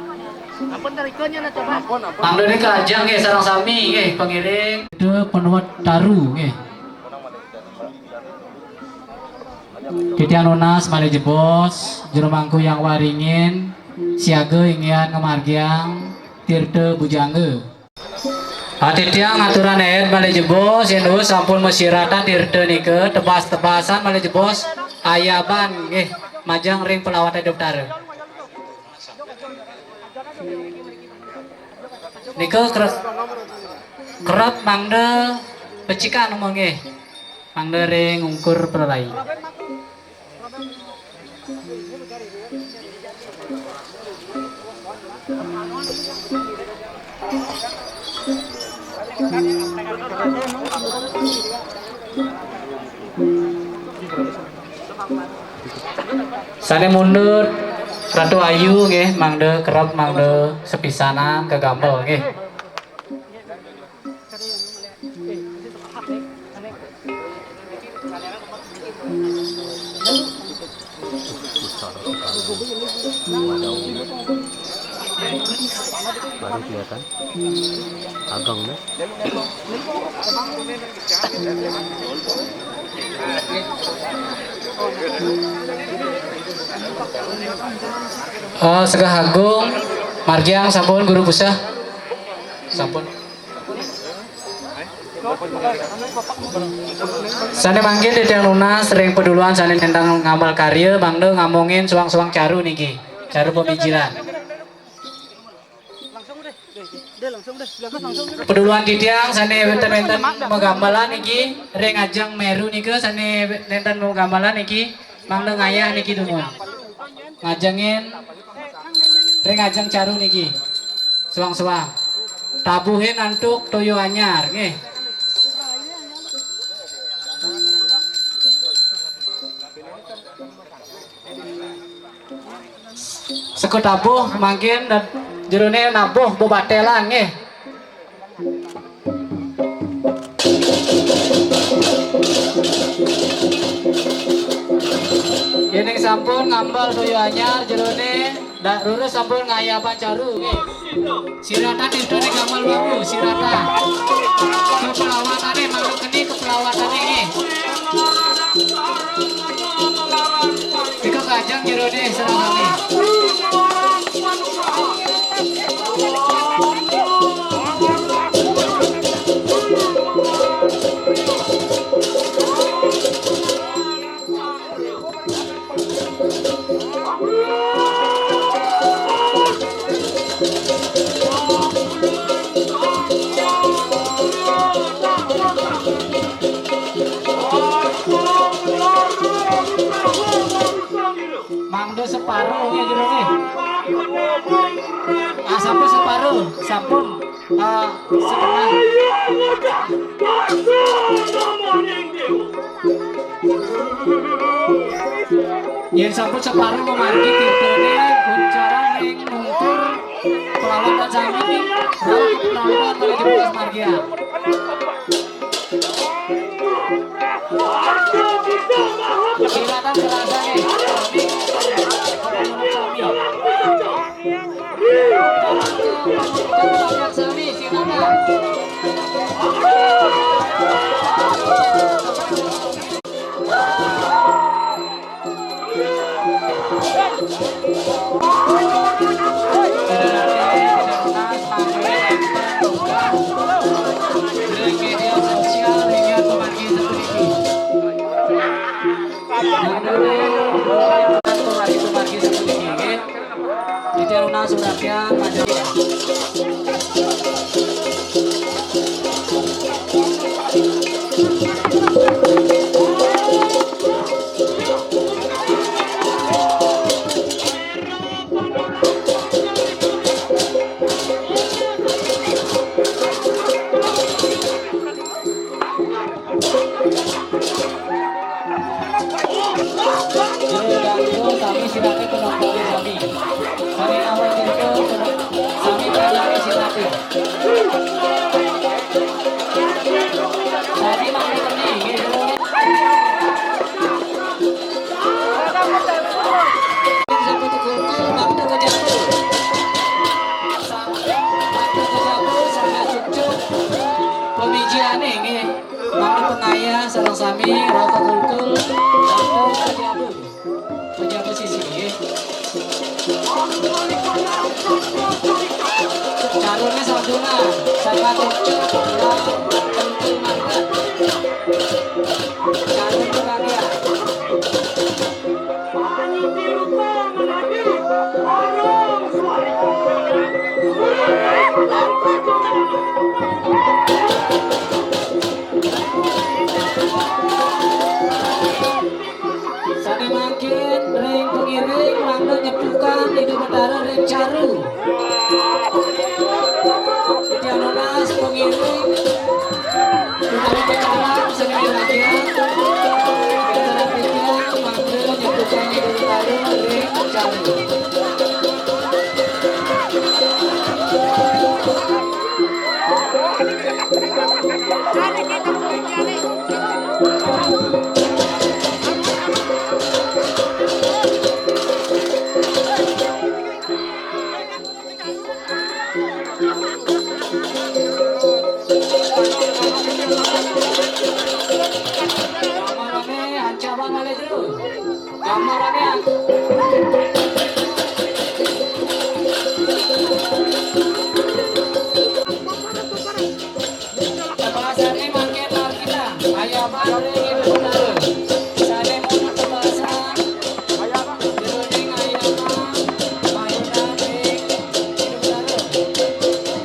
Apa tarikanya na coba? Mangda nika ajeng nggih sareng sami nggih pangiring. Ida panuwet taru nggih. Titiang nunas malih jebos, jero mangku yang waringin, siaga inggihan ngamargiang tirta bujangga. Ah, titiang aturang ed malih jebos, yen wus sampun masiratan tirta nika, tebas-tebasan malih jebos, ayaban nggih, majeng ring pelawat Ida Betara. Nika kre-, kerep mangda pecikan nggih. Mangda ring ungkur pralai. Sane mundut Ratu Ayu nggih, mangda kerep, mangda sepisanan kagamel nggih. Baru kelihatan agangnya. Oh, Segeh Agung, margiang sampun Guru Puseh. Sampun. Sane mangkin titiang nunas ring paduluan sane nenten ngamel karya, mangda ngamongin suang-suang caru niki, caru pamijilan. Paduluan titiang sane wenten-wenten magamelan niki, ring ajeng meru nika sane nenten magamelan niki, mangda ngayah niki dumun. Ngajengin ring ajeng caru niki. Suang-suang. Tabuhin antuk toya anyar nggih. Seka tabuh mangkin dad-, Jerone nabuh bebatelan nggih. Yen sampun ngambel toya anyar jerone, dak lurus sampun ngayaban caru nggih. Sirata tirtone gamal wau, sirata. Kepelawatane, manut keni kepelawatane nggih. Nika kajeng jerone sareng sami. Mangda separo nggih jero nggih. Ah, sampun separo, sampun, ah, setengah. Yen sampun separo mamargi tirtane, guncaran ring mungkur, pelawatan sami, rawuh penonton malih dipunmargiang. Silakan kerasa nih. Sami, silakan. Titiang nunas uratian panjenengan. Sami sirake penonton sami. Sami awal cerita, sami pelajari sirake. Sami mangke tenang, nggih. Sami kejabut, sami cucuk. Pemijane nggih. Mangke pengayah sareng sami, raka kulkul, sampun pejabu. Pejabu sisi nggih. Carune santunan, sareng cucuk, lan kentul mangga. Carune bagian. Sane mangkin ring pengiring mangda nyepukan Ida Betara ring caru. Titiang nunas pengiring utawi pecalang sane miragian, Betara titiang mangda nyepukan Ida Betara ring caru. Gamarane ancaman malih jero. Gamarane an- Pembahasannya mangkin Alkitab. Ayah Bang, Ibu Saudara. Sane mau pembahasan. Jroning ayah Bang, Bang Yudan, Ibu Saudara.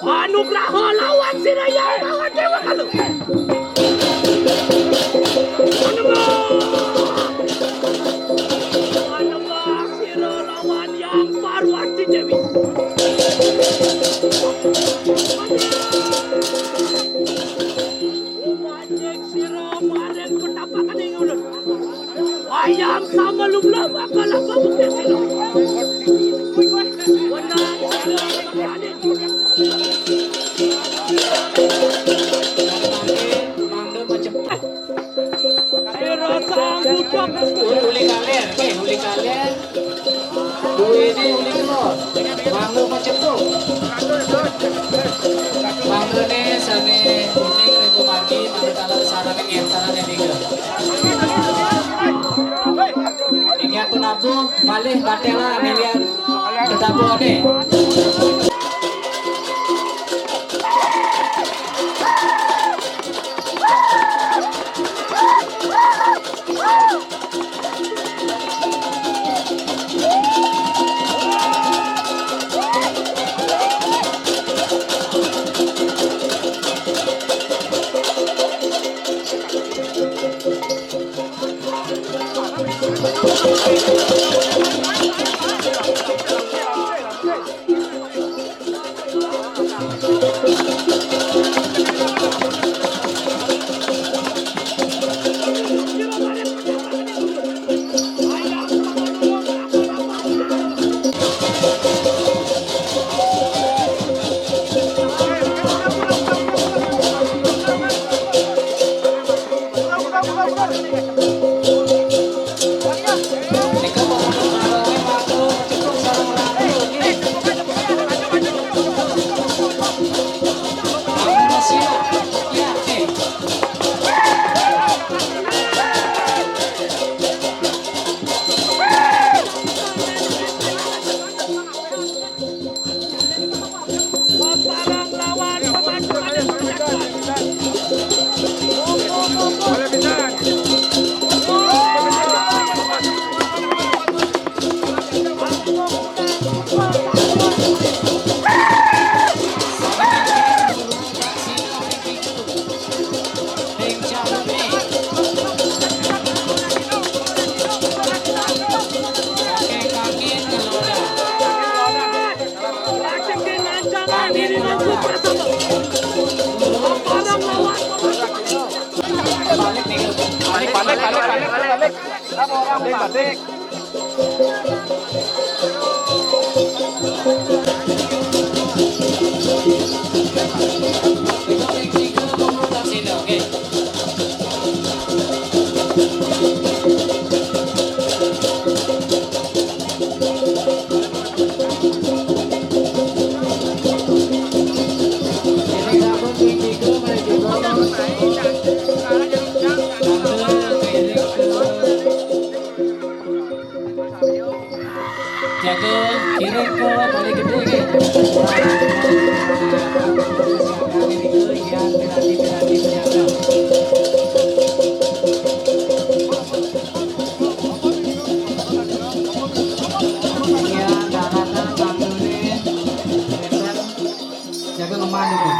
Anugraha lawan sira Hyang lawan Déwa Kalu. Anugrah. Anugrah sira lawan Hyang Parwati Déwi. Umaning sira maring petapakaning ulun. Ayam sama lumlah bakal apa bukti sira. Wenang sira maring. Mangga macepet. Sira sanggup. Uli, uli kaler, eh, uli kaler. Duwene uli kelor. Mangga macepet. Manggane sane uning ring pamargi, mangga taler sarana ngentarane tiga. Inggih pun abuh, malih batela milian tetabuhane. Balik, balik, balik, balik, balik. Balik, balik. Jaga kirim ke Bali Gede, nggih. Jaga ngeman itu.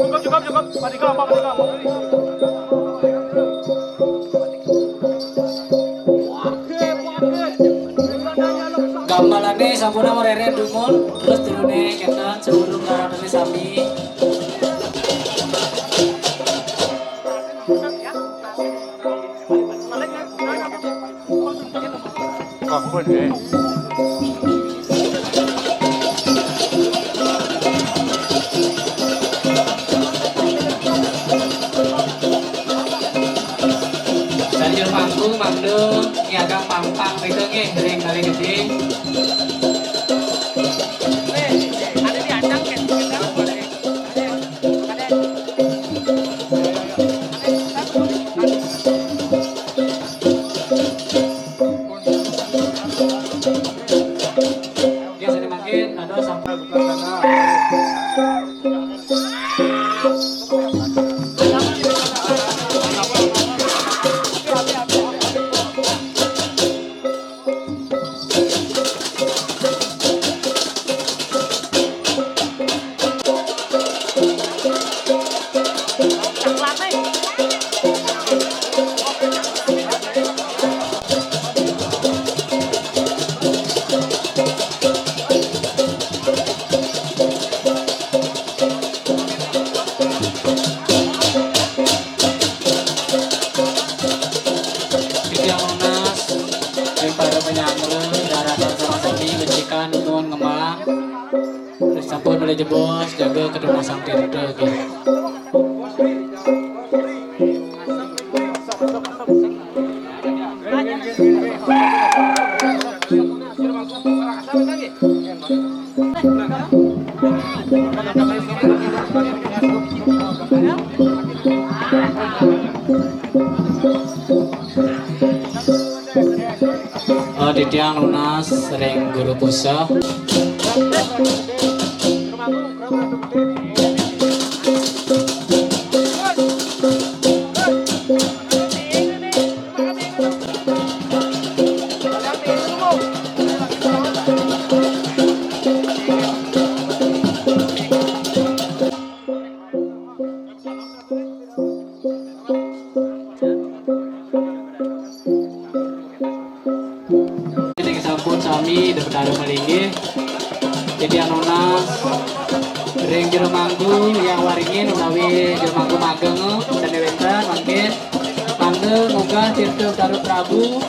Cukup, cukup, cukup. Mati, mati, mati. Gambalane sampun rere dumun, terus turune kenten sebelum laranane sami. Ampun, eh. Saking panggung mangda nyiagang pampang nika nggih ring Bali Gede. Biasane mangkin ada sampai buka sana. Titiang nunas, ring para panyanggra, daratan sareng sami, becikang nunas ngemalang. Terus sampun malih jebos, jaga ketunasan tirta, nggih. Eh, titiang nunas ring Guru Pusa. Ring sampun sami Ida Betara malinggih. Titiang nunas ring jero mangku Hyang Waringin utawi jero mangku Mageng sane wenten mangkin. Mangda munggah tirta Betara Prabu,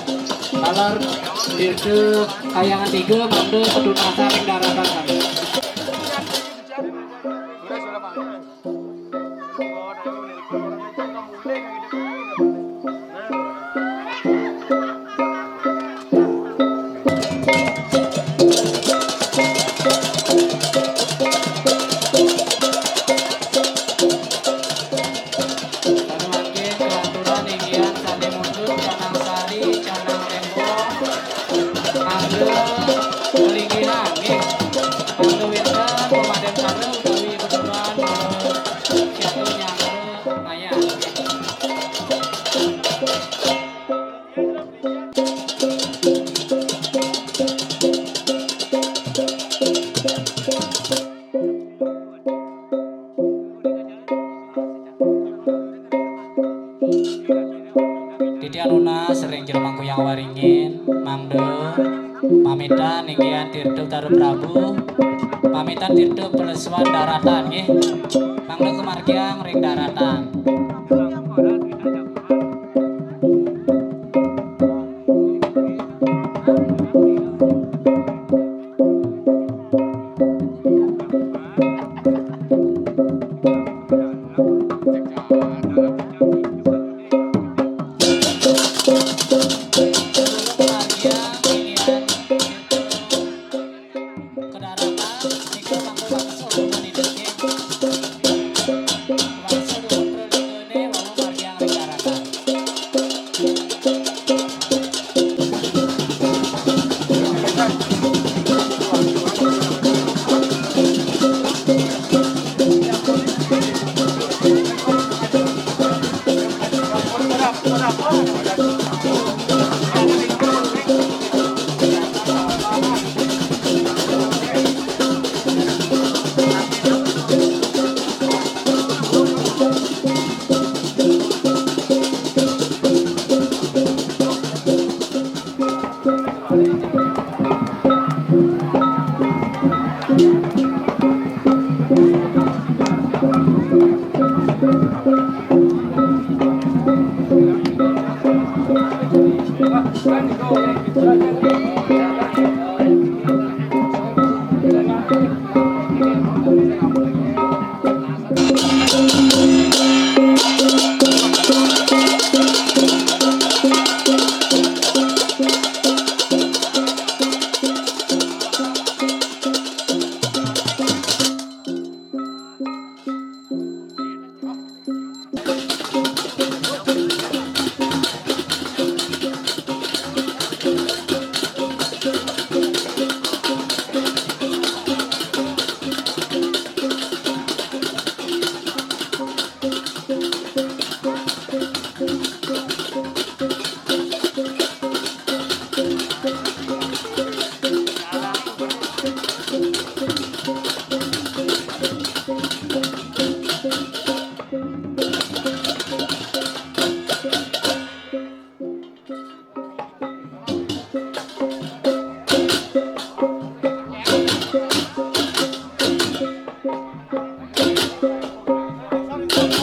taler tirta Kahyangan Tiga, mangda ketunasan ring daratan sami. Sané mangkin kalanturan inggihan sané mundut canang sari, canang témpong, mangda kalinggihan, nggih. Mangda wénten pamadé cara utawi betulan, mangda siatu nyanggra mayah, nggih. Titiang nunas ring jero mangku Hyang Waringin, mangda pamitan inggihan tirta Betara Prabu, pamitan tirta palesuan daratan, nggih. Mangda kamargiang ring daratan. Nih,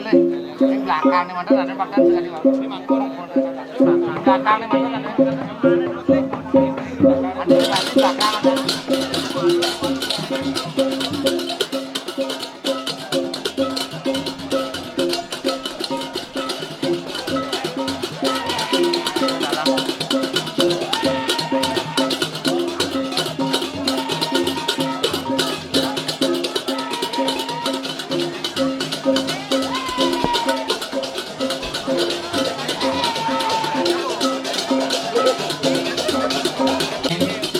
nih. Yang belakang nih, mantan ada makan sekali, Pak. Belakang nih, mantan ada. Ada yang belakang, ada.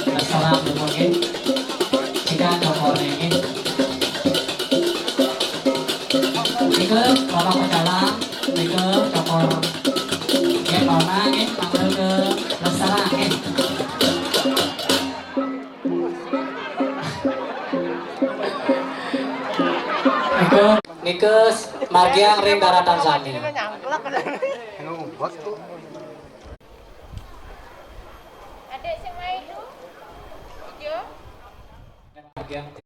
Terserah, mungkin jika ada orang ini. Nika, Bapak Pecalang, nika, cokor. Nggih, Mama, nggih, panggil ke Lestara, nggih. Nika, nika, margiang ring daratan sami. Adik sing maidu, ijo. Margiang